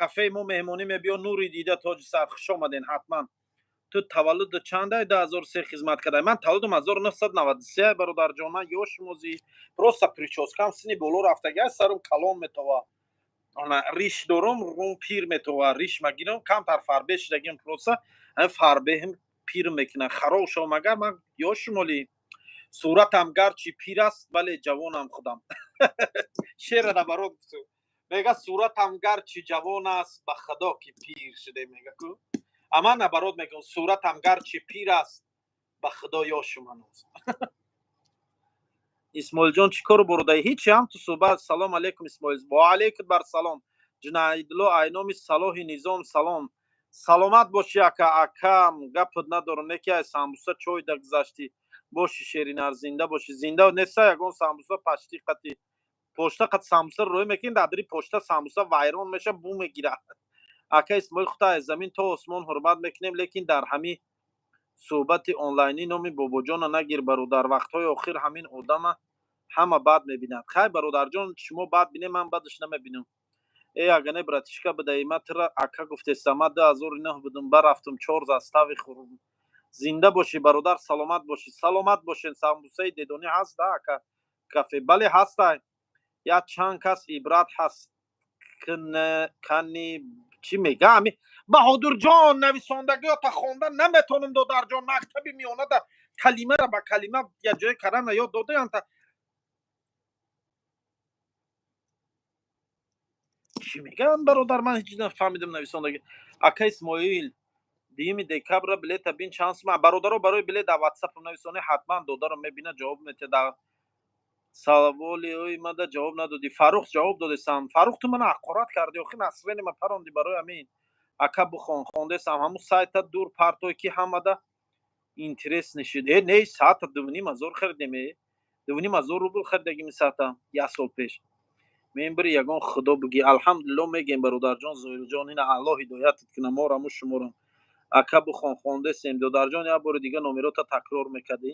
кафеи мо меҳмонӣ мебиё, нури дида, тоҷи сар, хуш омаден ҳатман. Ту таваллуду чандай? 2003 хизмат кардай? Ман таваллудам 1993, бародарҷон, ман ёшмозӣ, просто причёска м сини боло рафтага, сарум калон метова, риш дорум, рум пир метова, риш магирам, камтар фарбе шидагим, просто фарбеҳм пир мекунад, хароб шавам. Агар ман ёшумоли, суратам гарчи пир аст, вале ҷавонам худам. Шера наоборот гуфту, мега: суратам гарчи ҷавон аст, ба худо ки пир шуде, мега ку. А ман наоборот мегӯям: суратам гарчи пир аст, ба худо ёшум ҳанӯз. Исмоилҷон, чӣ кору бородаи? Ҳичи, ҳам ту суҳбат. Салом алейкум, Исмоил. Ва алейкум бар салом. Ҷунаидло, айноми Салоҳи Низом, салом, саломат бошӣ, ака. Акам, гапат надорам, не ки ай самбуса чой да гузаштӣ боши, шеринар, зинда бошӣ. Зинда неста ягон самбуса, пашти қати почта қат самбуса рӯй мекунӣ, дар дари почта самбуса вайрон меша, бу мегирад. Ака Исмоил, хута аз замин то осмон ҳурмат мекунем, лекин дар ҳами Суҳбати онлайнӣ номи Бобоҷона нагир, бародар. Вақтҳои охир ҳамин одама ҳама бад мебинад. Хай, бародарҷон, шумо бад бинед, ман бадаш намебинам. Э, агане братишка будаи, ма тира ака гуфтеста. Ма 2009 будум, барафтум, чор застави хӯрум. Зинда бошӣ, бародар, саломат бошӣ. Саломат бошед. Самбусаи дедонӣ ҳаст да, ака? Кафе бале, ҳастай. Як чанд кас ибрат ҳаст кани чӣ мега ами Баҳодурҷон? Нависондагиёта хонда наметонам, додарҷон. Мактаби миёнада калимара ба калима якҷоя кардана ёд додаянта. Чӣ мегӯям, бародар? Ман ҳеҷ нафаҳмидам нависондаги. Ака Исмоил, 2 декабра билета бин, чанд сума? Бародаро, барои билет дар Ватсапам нависонӣ, ҳатман додаро мебина, ҷавоб метиҳад. Дар саволи ӯи мада ҷавоб надодӣ, Фаррух. Ҷавоб додесам, Фаррух. Ту мана ҳақорат кардӣ, охи настроение ма паронди. Барои ҳамин, ака, бухон, хондесам. Ҳамун сайта дур партой, ки ҳамада интерес нишид. Э, не, саата 2500 харидем. Э, 2500 рубл харидагими саата як сол пеш. Мебири ягон худо бигӣ, алҳамдулилло мегем. Бародарҷон Зоирҷон, ина Аллоҳ ҳидоятат куна мораму шуморам. Ака, бухон, хондесем. Додарҷон, як бори дига номерота такрор мекардӣ?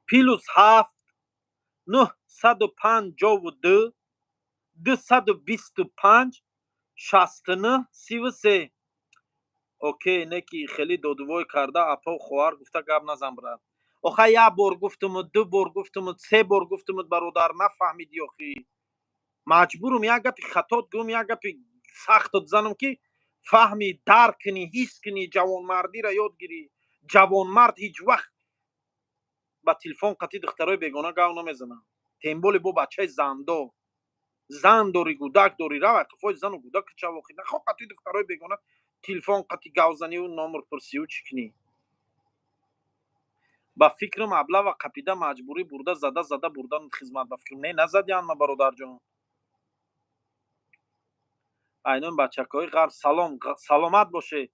+7 952 225 69 33. Окей, не ки хеле додувой карда, апау хоҳар гуфта гап назан, брат. Оха, як бор гуфтуму, ду бор гуфтуму, се бор гуфтуму, бародар, нафаҳмидӣ. Охи маҷбурум як гапи хатот гӯм, як гапи сахтот занам, ки фаҳми, дарк кунӣ, ҳис кунӣ, ҷавонмардиро ёд гирӣ. Ҷавонмард ҳеҷ вақт ба телефон қатъи духтарои бегона гав намезанад, тем более бо бачаи зандор. Зан дорӣ, гудак дорӣ, рав қафои зану гудак чавохи. Нахо қатъи духтарои бегона телефон қатъи гавзаниву номер пурсиву чӣ кунӣ? Ба фикрам, аблава қапида, маҷбурӣ бурда, зада зада бурдан хизмат. Ба фикрам, не, назадиан ма, бародарҷон. Айнои бачакҳои ғарб, салом, саломат боше.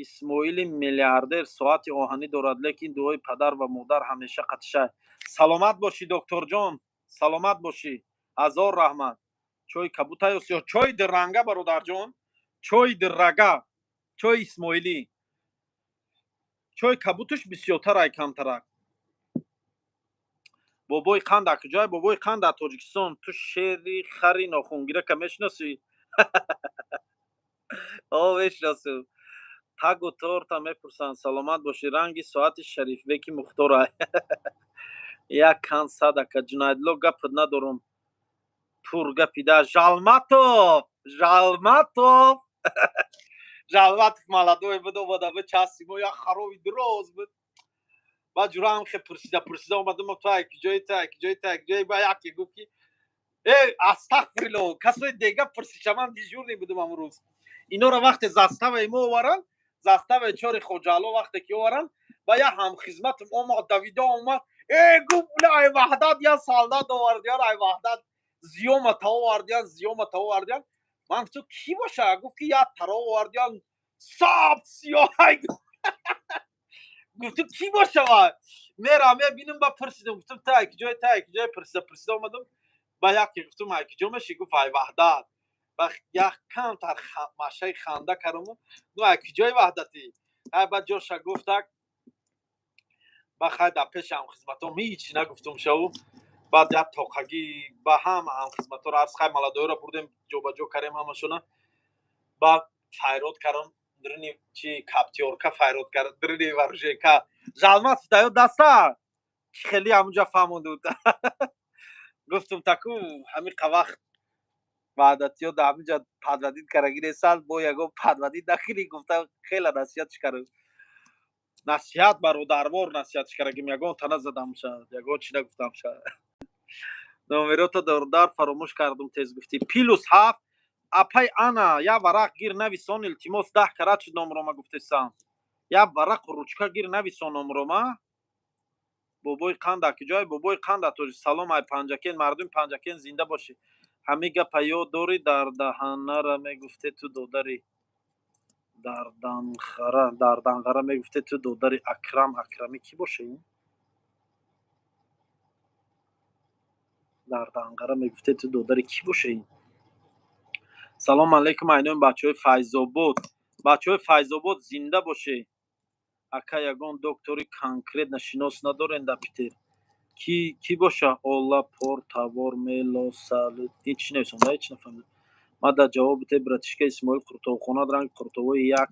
Исмоили миллиардер соати оҳанӣ дорад, лекин дуои падар ва модар ҳамеша қатишай. Саломат бошӣ, докторҷон, саломат бошӣ, ҳазор раҳмат. Чои кабутаёс ё чои дирранга, бародарҷон? Чои диррага, чои исмоилӣ. Чои кабуташ бисёртар ай камтарак. Бобои қанд дар куҷое? Бобои қанд дар Тоҷикистон. Ту шери хари нохунгирака мешиносӣ? О, мешиносу. Тагу торта мепурсанд. Саломат бошӣ. Ранги соати Шарифбеки Мухтора як кан садака. Ҷунадло, гапат надорум, пур гапида. Жалматов, Жалматов, Жалматов молодой буд, омада буд части мо, як харови дроз буд. Баъд ҷураам хе пурсида пурсида омадам: ту ай куҷои, ту ай куҷои, ту ай куҷои? Ба яке гуфт, ки э, астағфирилло, касои дега пурсиша. Ман дежурный будум ҳамун рӯз. Инора вақте заставаи мо оваранд, заставаи чори Хоҷаало вақте ки оваранд, ба як ҳамхизматам омад, давида омад. Э, гуфт, ай Ваҳдат я солдат овардиян, ай Ваҳдат зиёмата овардиян, зиёмата овардиян. Ман гуфтам, кӣ боша? Гуфт, ки як таро овардиян, сабт сиёҳай. Гуфтам, кӣ боша? Мера мебинам. Ба пурсидам, гуфтам, та киҷои, та киҷои? Пурсида пурсида омадам, ба яке гуфтам, ай киҷо меши? Гуфт, ай Ваҳдат. Ба як камтар машаи ханда кардаму, ну, ай киҷои Ваҳдатӣ? Ай, ба ҷоша гуфтак. Ба хай, дар пеши ҳамхизматом ҳеҷ нагуфтум шаву. Баъд як тоқагӣ ба ҳама ҳамхизматҳоро арз, хай, молодой ро бурдем, ҷобаҷо кардем ҳамашона. Баъд файрод кардам дрини чи каптёрка, файрод кард дрини варужека. Жалмат даё даста хеле ҳамунҷа фаҳмонду. Гуфтум, таку ҳамин вақт ваҳдатиё дар ҳаминҷа подводить карагӣ нестанд, бо ягон подводить накунӣ, гуфта, хеле насиҳатш кардам. Насиҳат бародарвор насиҳатш карагим, ягон тана задам шад, ягон чи нагуфтам шад. Номерота дар фаромӯш кардум, тез гуфтӣ. +7, апай ана, як варақ гир, нависон, илтимос. 10 карат шуд номрома гуфтесам. Як варақу ручка гир, нависон номрома. Бобои қанд дар куҷое? Бобои қанд дар Тоҷик. Салом ай Панҷакен, мардуми Панҷакен, зинда бошӣ. Ҳамин гапа ёд дорӣ, дар даҳанара мегуфте, ту додари Дарданхара, Дарданғара мегуфте, ту додари Акрам. Акрамӣ кӣ боша ин? Дарданғара мегуфте, ту додари кӣ боша ин? Салом алейкум, айнои бачаҳои Файзобод. Бачаҳои Файзобод, зинда бошед. Ака, ягон доктори конкретно шинос надорен дар Питер? Ки боша? Ола пор тавор мелосал, ин чӣ нависонда, ҳеч нафаҳмидам. Ма дар ҷавоби те, братишка Исмоил, қуртобхонат ранги қуртобҳои як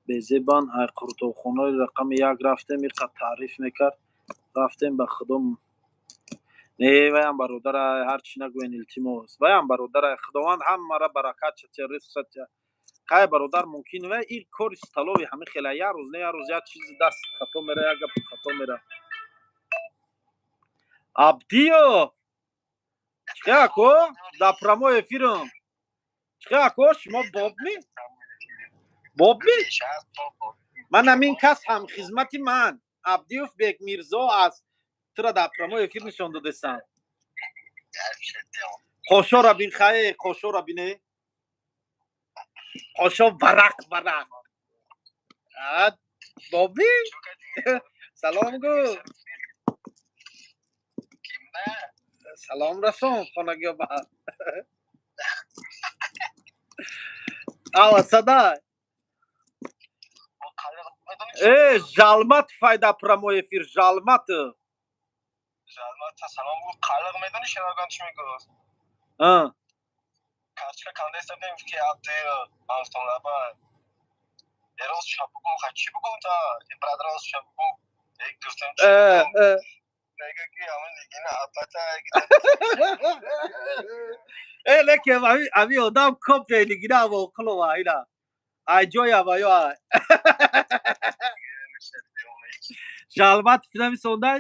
безебан. Ай қуртобхонаи рақами як рафтем, иқа таъриф мекард, рафтем, ба худо не. Ваям бародарай, ҳар чӣ нагӯен, илтимос, ваям бародарай. Худованд ҳамара баракат шатя, ризқ шатя. Қай бародар, мумкин вай ин кори столовый ҳами хела, як рӯз не, як рӯз як чизи даст хато мера, як гап хато мера. Абдиё, чиқе, ако, дар прямой эфирам. Чиқе, ако, шумо бобми, бобми? Ман ҳамин кас ҳамхизмати ман Абдиёв Бекмирзо аз тура дар прямой эфир нишон додестам. Қошора бин, хае, қошора бине, қошо варақ варақ. Боби, салом гӯ, салом расон хонагиёба. Ава сада э Жалмат файда, прямой эфир, Жалмат. Жалмат, салом гӯ. Қалиқ медонӣ, шераган чӣ мегӯфт? Карточка кандестадем, ки абди ман лаба эроз шабугум. Ха, чӣ бугум та брат, роз шабугум гуфтем, мега ки ҳамин нигина апата. Э, лекин ами одам копияи Нигина Амонқулова, ина ай ҷоя ва ё ай Жалмат нависондай,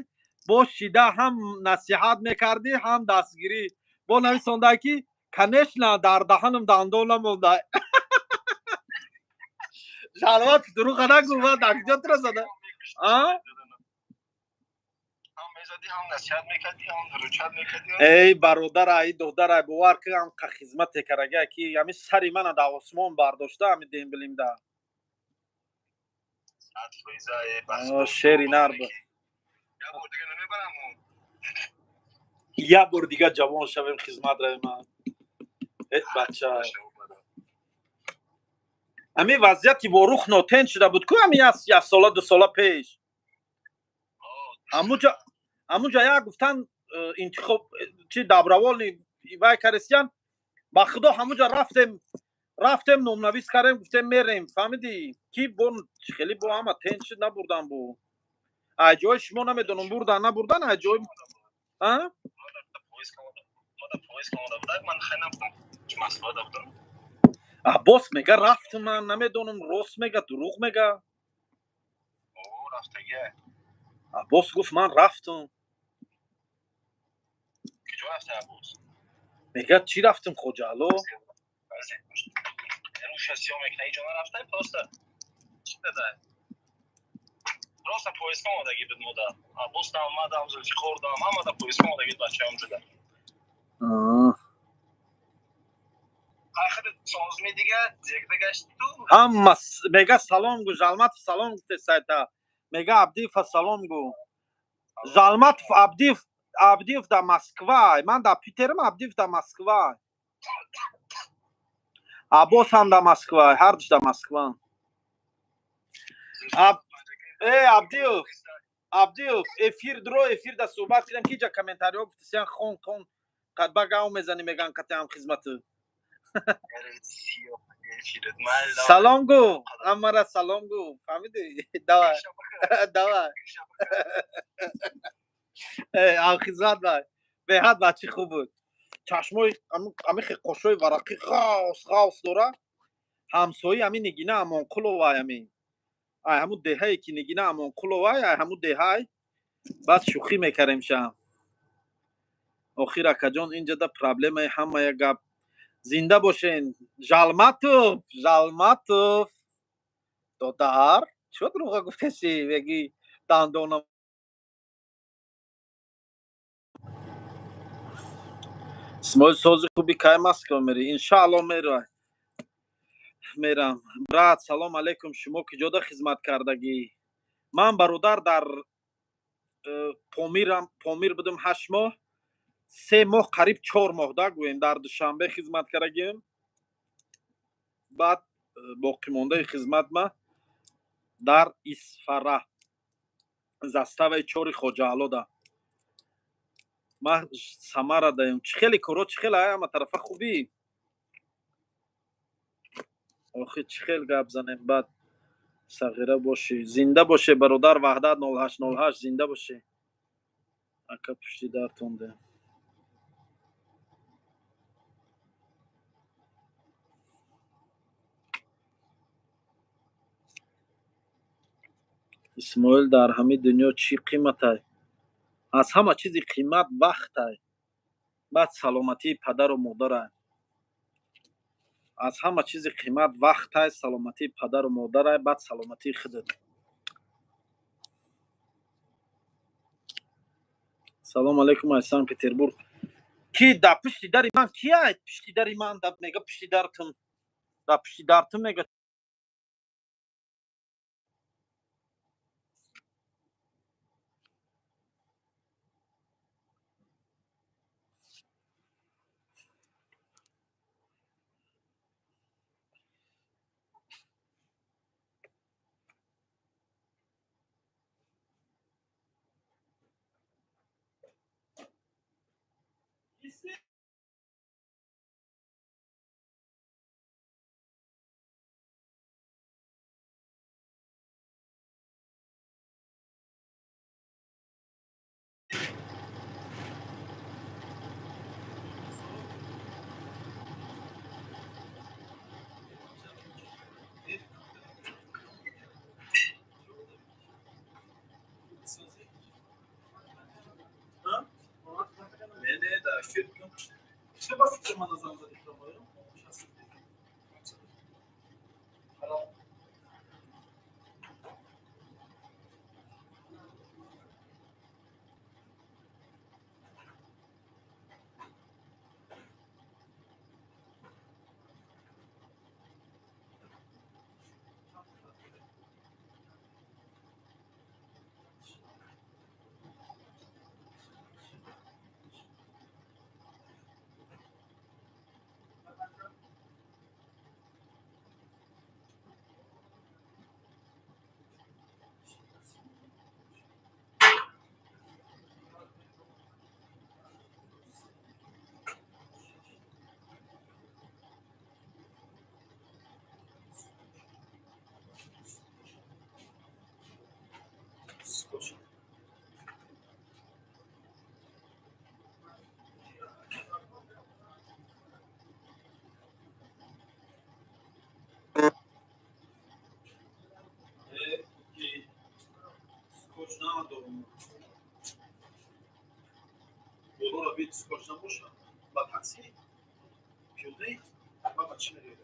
бо шида ҳам насиҳат мекардӣ, ҳам дастгирӣ. Бо нависондай, ки конечно, дар даҳанам дандон намондай. Жалмат, дурӯға нагӯ, ма дар куҷо тура зада? Эй бародарай, додарай, бовар ки ҳамқа хизмате карага, ки ҳами сари мана дар осмон бардошта, ҳами дембелимда шери нар буд. Як бор дига ҷавон шавем, хизмат равем. Э бача, ҳамин вазъияти Ворух нотен шуда буд ку, ҳамин як сола, 2 сола пеш. Ҳамунҷа як гуфтан интихоб чи добровольный вай карестиян. Ба худо, ҳамунҷа рафтем, номнавис кардем, гуфтем мерем, фаҳмидӣ, ки бо хеле бо ҳама тен шуд, набурдан. Бу ай ҷои шумо намедонам, бурдан, набурдан, ай ҷои. Аббос мега рафтам, ман намедонам, рост мега, дурӯғ мега. Аббос гуфт, ман рафтам. Мега, чӣ рафтам, Хоҷаало. Просто поездка омадаги буд мода. Аббос дам, мадам, Зулфиқор дам, ҳамада поездка омадаги бачаам ҷуда. Ҳама мега салом гӯ, Жалматов салом гуфте сайта. Мега, Абдиева салом гӯ. Жалматов, Абдиев, Абдиев дар Москва, ман дар Питерам, Абдиев дар Москва, Аббос ҳам дар Москва, ҳардуш дар Москва. Э Абдиев, Абдиев, эфир дро, эфир да суҳбат кардем, ки ҷа комментариҳо гуфтисиян, хон хон, қадба гав мезанӣ, меган кати ҳам хизмату. Салом гӯ, ҳамара салом гӯ, фаҳмидӣ? Давай, давай, ҳамхизмат бай. Беҳад бачи хуб буд, чашмои ами қошои варақӣ ғавс ғавс дора. Ҳамсои ами Нигина Амонқуловай, ами ай ҳамун деҳае ки Нигина Амонқуловай, ай ҳамун деҳай. Баъд шӯхӣ мекардем шам. Охир, акаҷон, инҷада проблемаи ҳамая гап. Зинда бошен. Жалматов, Жалматов додар, чӣ дурӯға гуфтеси, меги дандона. Исмоил, сози хуби, кай Москва мерӣ? Иншаалло, мерам. Брат, салом алейкум, шумо куҷода хизмат кардагӣ? Ман, бародар, дар Помирам, Помир будум 8 моҳ, 3 моҳ, қариб 4 моҳ да гӯем, дар Душанбе хизмат кардагим. Баъд боқимондаи хизмат ма Дар Исфара, заставаи чори Хоҷаалода. Ман Самара даем. Чӣ хеле коро, чӣ хеле ҳама тарафа хубӣ? Охи, чӣ хел гап занем, баъд сағира бошӣ. Зинда боше, бародар Ваҳдат 0808, зинда бошӣ. Ака, пушти дартонде. Исмоил, дар ҳамин дунё чӣ қиматай? Аз ҳама чизи қимат вақтай, баъд саломатии падару модарай. Аз ҳама чизи қимат вақтай, саломатии падару модарай, баъд саломатии худат. Салом алейкум аз Санкт Петербург. Ки дар пушти дари ман, кияй пушти дари ман? Мега пушти дартум, дар пушти дартум мега. Болоро бит скотч набошад, ба такси пиёдаи ба чӣ меравед?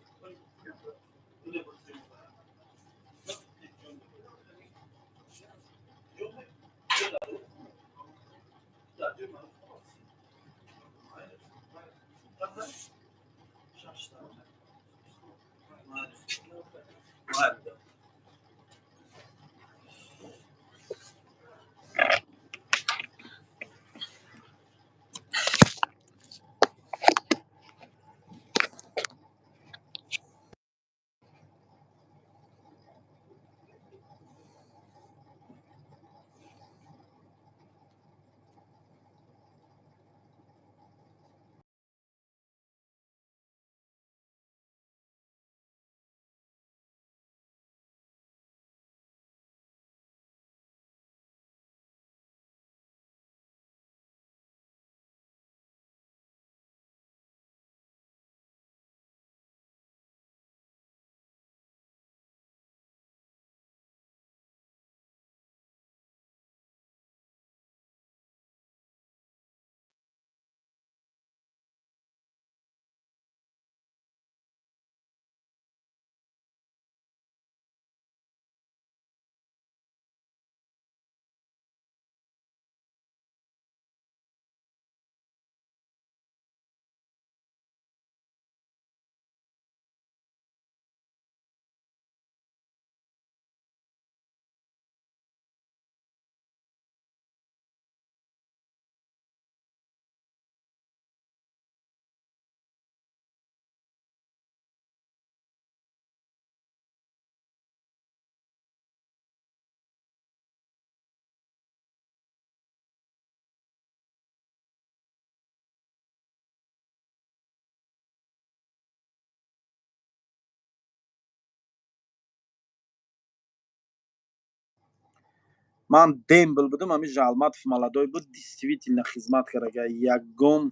Ман дембел будам, ҳами Жалматов молодой буд, действительно хизмат карага, ягон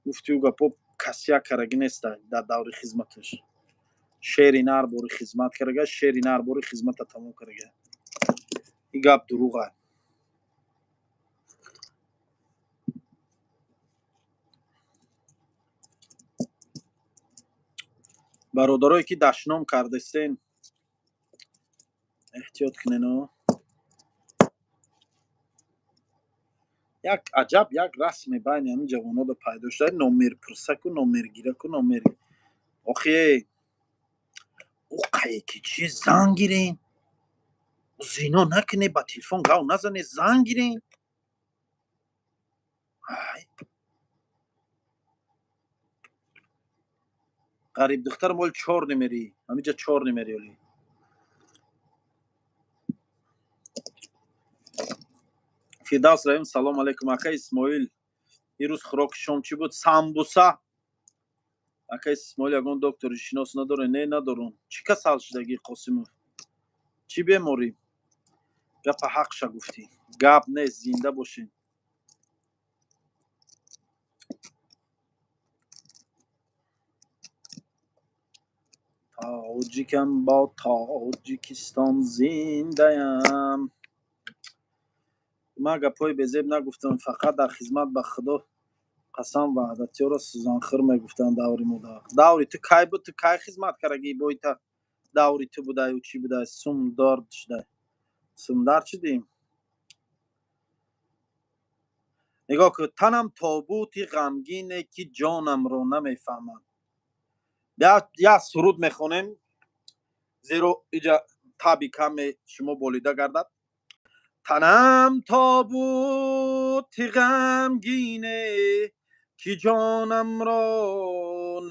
гуфтиу гапо касяк караги неста. Дар даври хизматаш шери нар бори хизмат карага, шери нар бори хизмата тамом карага. И гап дурӯға. Бародарое ки дашном кардастен, эҳтиёт кунено. Як аҷаб як расме байни ҳамин ҷавонода пайдо шуда: номерпурсаку, номергираку, номер. Охи, ӯ қае ки чи зан гирен, зино накуне, ба телефон гав назане, зан гирен. Ғарибдухтар моли чор номери, ҳамиҷа чор номери оли. Фирдавс Раҳим, салом алейкум, ака Исмоил. Ирӯз хӯроки шом чӣ буд? Самбуса. Ака Исмоил, ягон доктори шинос надоре? Не, надорум. Чӣ касал шудагӣ, Қосимов? Чӣ беморӣ? Гапа ҳақша гуфтӣ, гап нест, зинда бошед. Тоҷикам, бо Тоҷикистон зиндаям. Ман гапҳои безеб нагуфтам, фақат дар хизмат. Ба Худо қасам, ваҳдатиёро сӯзанхӯр мегуфтанд даври мо. Даври ту кай буд? Ту кай хизмат карагӣ? Боита даври ту будаю чӣ будай? Сумдард шудай, сумдард шудӣ. Нигоҳ кун: танам тобути ғамгине, ки ҷонамро намефаҳмад. Як суруд мехонем, зеро иҷа таби каме шумо болида гардад. Танам тобути ғамгине, ки ҷонамро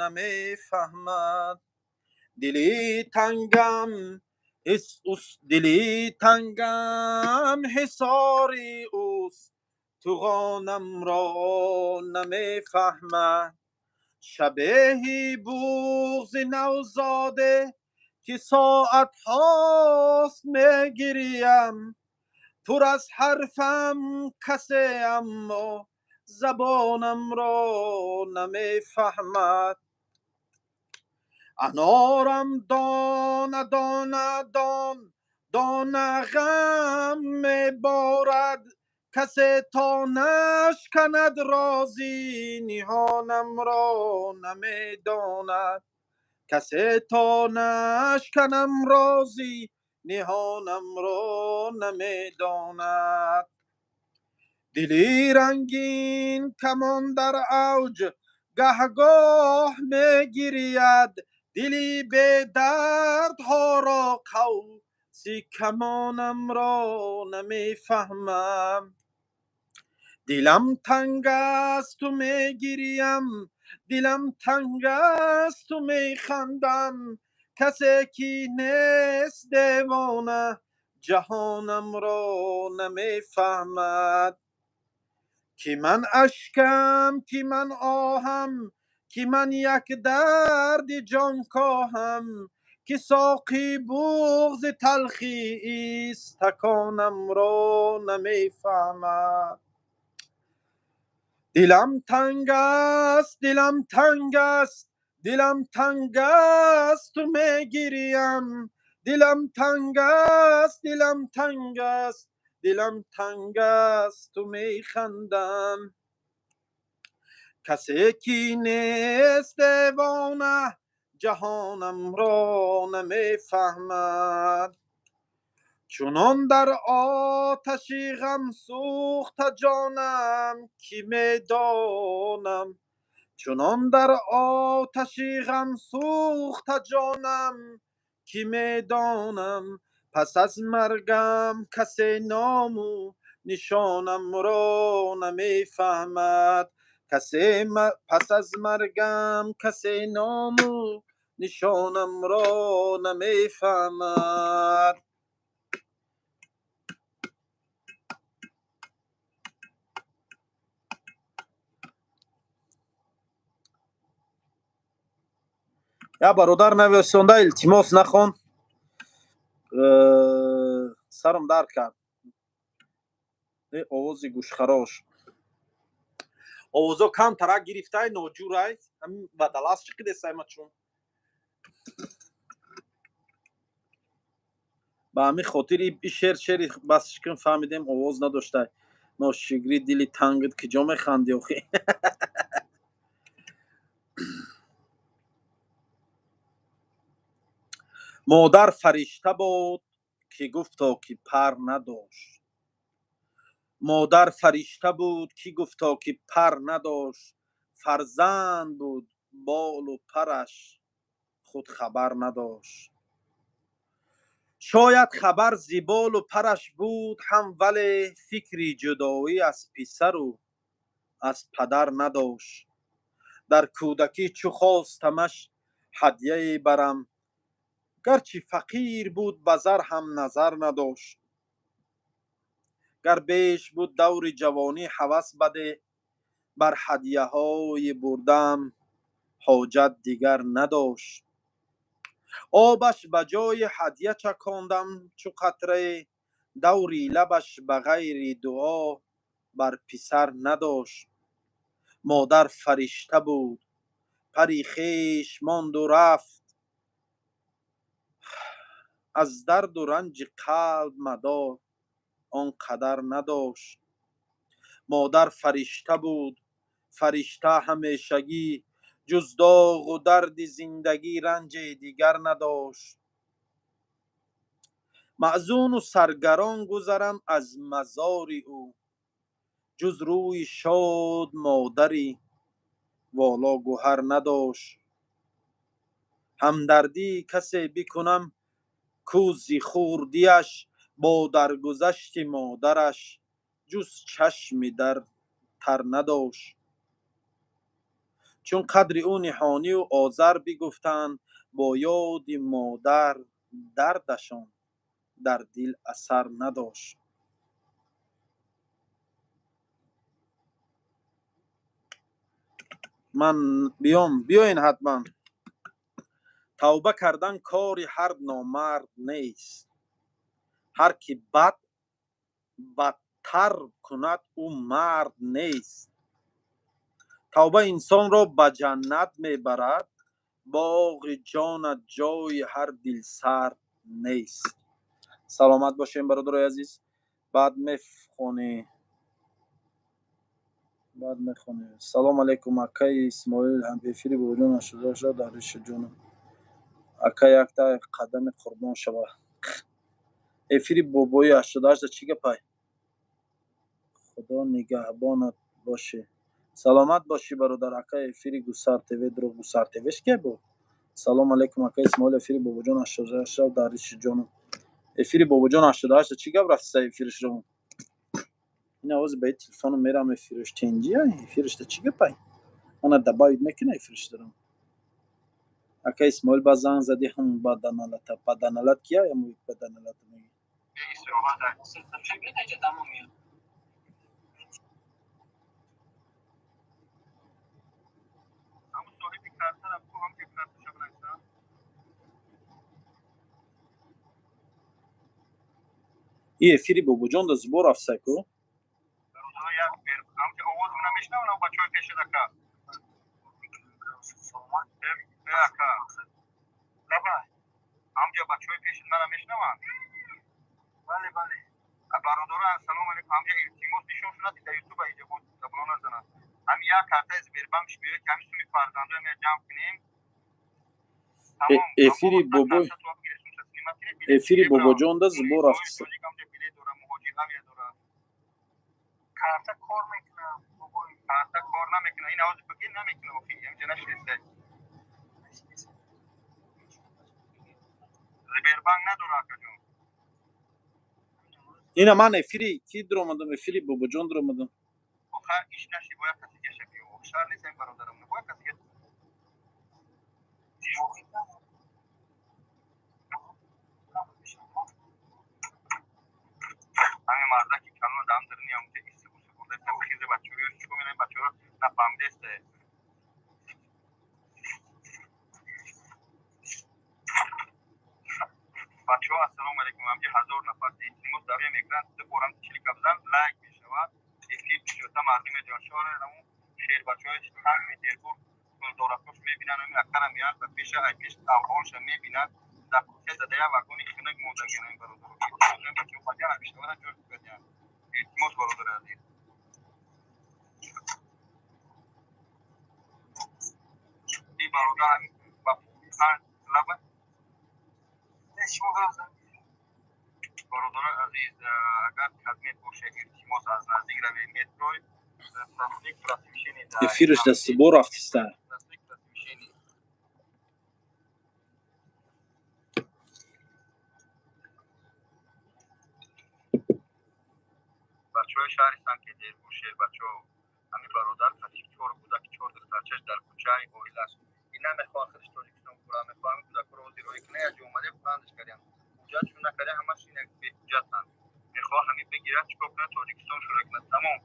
намефаҳмад, дили тангам, дили тангам ҳисори ӯст, туғонамро намефаҳмад. Шабеҳи буғзи навзоде, ки соатҳост мегирям, пур аз ҳарфам касе, аммо забонамро намефаҳмад. Анорам дона дона, дон дона ғам меборад, касе то нашканад рози ниҳонамро намедонад. Касе то нашканам рози ниҳонамро намедонад. Дили рангин камон дар авҷ гаҳгоҳ мегирияд, дили бедардҳоро қавси камонамро намефаҳмам. Дилам танг асту мегириям, дилам танг асту механдам, касе ки нест девона ҷаҳонамро намефаҳмад. Ки ман ашкам, ки ман оҳам, ки ман як дарди ҷонкоҳам, ки соқи буғзи талхи истаконамро намефаҳмад. Дилам танг аст, дилам танг аст, дилам танг асту мегириям, дилам танг аст, дилам танг аст, дилам танг асту механдам, касе ки нест девона ҷаҳонамро намефаҳмад. Чунон дар оташи ғам сӯхта ҷонам, ки медонам, чунон дар оташи ғам сӯхта ҷонам, ки медонам, пас аз маргам касе ному нишонамро намефаҳмад. Касе пас аз маргам касе ному нишонамро намефаҳмад. Я бародар нависонда: илтимос, нахон, сарам дард кард. Овози гӯшхарош. Овозо камтарак гирифтай, ноҷурай, ҳамин бадалас чиқидесай ма чун. Ба ҳамин хотир и шер шери бас шикн фаҳмидем, овоз надоштай. Ношигрӣ дили тангит киҷо механди охи? Модар фаришта буд, ки гуфто ки пар надошт. Модар фаришта буд, ки гуфто ки пар надошт. Фарзанд буд болу параш, худ хабар надошт. Шояд хабар зи болу параш буд ҳам, вале фикри ҷудоӣ аз писару аз падар надошт. Дар кӯдакӣ чу хостамаш ҳадяе барам, гарчи фақир буд ба зар ҳам назар надошт. Гар беш буд даври ҷавонӣ ҳавас баде, бар ҳадяҳои бурдам ҳоҷат дигар надошт. Обаш ба ҷои ҳадя чакондам чу қатрае, даври лабаш ба ғайри дуо бар писар надошт. Модар фаришта буд, пари хеш монду рафт, аз дарду ранҷи қалб мадор он қадар надошт. Модар фаришта буд, фаришта ҳамешагӣ, ҷуз доғу дарди зиндагӣ ранҷе дигар надошт. Маъзуну саргарон гузарам аз мазори ӯ, ҷуз рӯи шод модари воло гӯҳар надошт. Ҳамдардӣ касе бикунам кӯзи хурдиаш, бо даргузашти модараш ҷуз чашми дар тар надошт. Чун қадри ӯ ниҳонию озар бигуфтанд, бо ёди модар дардашон дар дил асар надошт. Ман биём, биёен ҳатман. Тавба кардан кори ҳар номард нест. Ҳар ки бад бадтар кунад, ӯ мард нест. Тавба инсонро ба ҷаннат мебарад, боғи ҷонат ҷои ҳар дилсард нест. Саломат бошем, бародарои азиз. Баъд мехонӣ. Баъд мехонӣ. Салом алейкум, акаи Исмоил, ҳам эфири бобоҷон нашуда дар риши ҷонам. Ака якта қадами қурбон шава. Эфири бобои 88 чӣ гапай? Худо нигаҳбонат бошӣ. Саломат бошӣ, бародар. Ака эфири Гусар ТВ дурӯғ. Гусар ТВш ке буд? Салом алейкум, ака Исмоил, эфири бобоҷон 88 дар риши ҷонам. Эфири бобоҷон 88 чӣ гап рафтиса эфиришро? Ин овози ба телефону мерам эфириш тенҷия, эфиришта чӣ гапай? Мана добавить мекуна эфириш дорам. Ака Исмоил, ба занг зади ҳам баданалата. Баданалат кия? Яму баданалат меги. И эфири бобоҷон да зубо рафтса ку? Ҳамҷа бачаҳои пеши мана мешнаванд? Бале, бале. Бародаро, ассалому алайкум. Ҳамҷа илтимос нишон шуд, дар ютуб иҷа буд, табло назанад. Ҳами як картаи Сбербанк биёед, ки ҳами суми фарзандоя ме ҷамъ кунем. Эфири бобой, эфири бобоҷон да зубо рафтса. Карта кор мекунам, бобой. Карта кор намекунад. Ин авози бигир намекунад охи. Ҳамҷа нашинистай. Сбербанк надора, акаҷон. Ина ман эфири ки дуромадам? Эфири бобоҷон дуромадам. Охар иш наши, бояд каси гаша биё. Шар нест ин бародарам. Бояд каси гаша. Ҳамин мардаки калон дам дарни ҳам иси буси бурдаста хизе бачаҳо чико менам, бачаҳо нафаҳмидеста. Бачаҳо, ассалому алайкум. Ҳамҷи 1000 нафар илтимос, дар рӯи экран ду борам чилика бизан, лайк мешавад. Бисёрта мардум медиҳанд. Шояд ҳамун шербачаҳои Санкт-Петербург доракош мебинанд, ҳамин акара меянд ва пеша ай пеш авҳолша мебинанд. Дар кӯча зада як вагони хунук мондагиан ин бародаро. Бачаҳо бадиан ҳамишавара ҷой кардиан. Илтимос, бародари азиз. Ин бародар ба панҷ лаба бародарои азиз, агар кадмет боша, илтимос, аз наздик равед. Метрои Проспект Просвещения. Эфираш дар субо рафтиста. Проспект Просвещения. Бачаҳои шаҳри Санкт-Петербург, шербачаҳо, ҳамин бародар қатиб чор кӯдак, чор духтарчаш дар кӯчаи оилааш. Ин намехоҳад худаш Тоҷикистон бура, мехоҳад ҳамин кӯдакҳоро ҳозир роҳӣ кунад. Як ҷо омада бандаш кардиам, ҳуҷҷатшон накарда, ҳамаш ин беҳуҷҷатанд. Мехоҳад ҳамин бигирад, чикор кунад, Тоҷикистон шурӯъ кунад, тамом,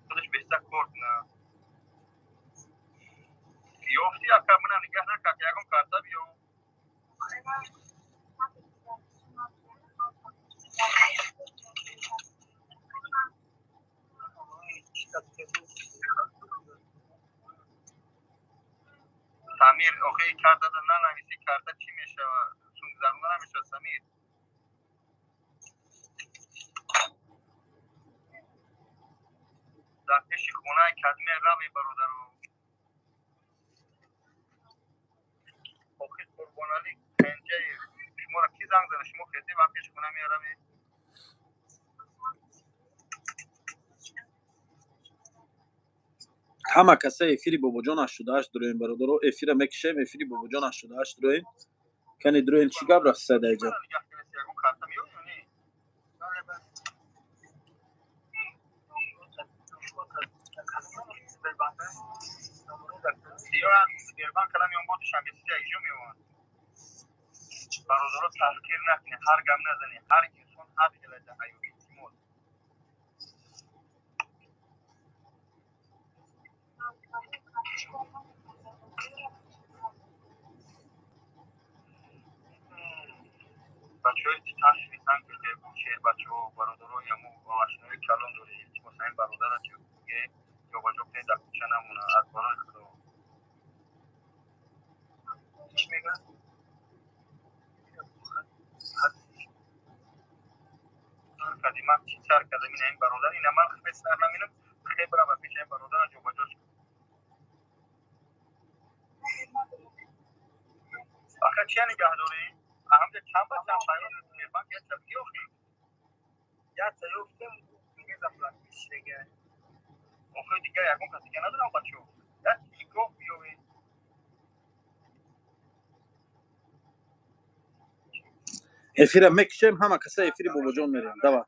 худаш беста кор кунад. Ёфти, ака, мана нигаҳ накард, ягон карта биё. Самир, охи картада нанависи, карта чӣ мешавад? Сум гузаронда намешавад, Самир. Дар пеши хонаи кадме рави, бародаро. Охи, Қурбоналӣ пенҷаи шуморо ки занг зада? Шумо хете ба пеши хона меравед. Ҳама каса эфири Бобоҷон 88 дуроем, бародаро. Эфира мекишем, эфири Бобоҷон 88 дуроем. Кани дуроем, чӣ гап рафтиса дар иҷа? Нигаҳ кунед, ягон карта меёб ё не? Сбербанк кала меён, бо Душанбе Сити якҷо меёванд. Бародаро, таҳқир накунед, ҳар гап назанед. Ҳар инсон ҳар хела дар ҳаёт. Илтимос. Бачаҳои ташри Санкт-Петербург, шербачаҳо, бародаро, яму ашнои калон доред, илтимос, ҳамин бародара ҷобаҷо кунед, дар кӯча намонад, аз барои Худо. Чӣ мегӯяд? Кардӣ, ман чӣ сар кардам? Ин ҳамин бародар, ина ман хе сар наминам, хе бира ба пеши ҳамин бародара ҷобаҷош кун. Аха, чия нигаҳ дорӣ? Ҳамҷа чанд ба чанд пайрон Сбербанк як чапки охи? Якта ёфтем, заплатишега. Охи, дигар ягон кас дига надорам, бачо. Як нигоҳ биёвед. Эфира мекишем, ҳама каса эфири Бобоҷон мерем. Давай.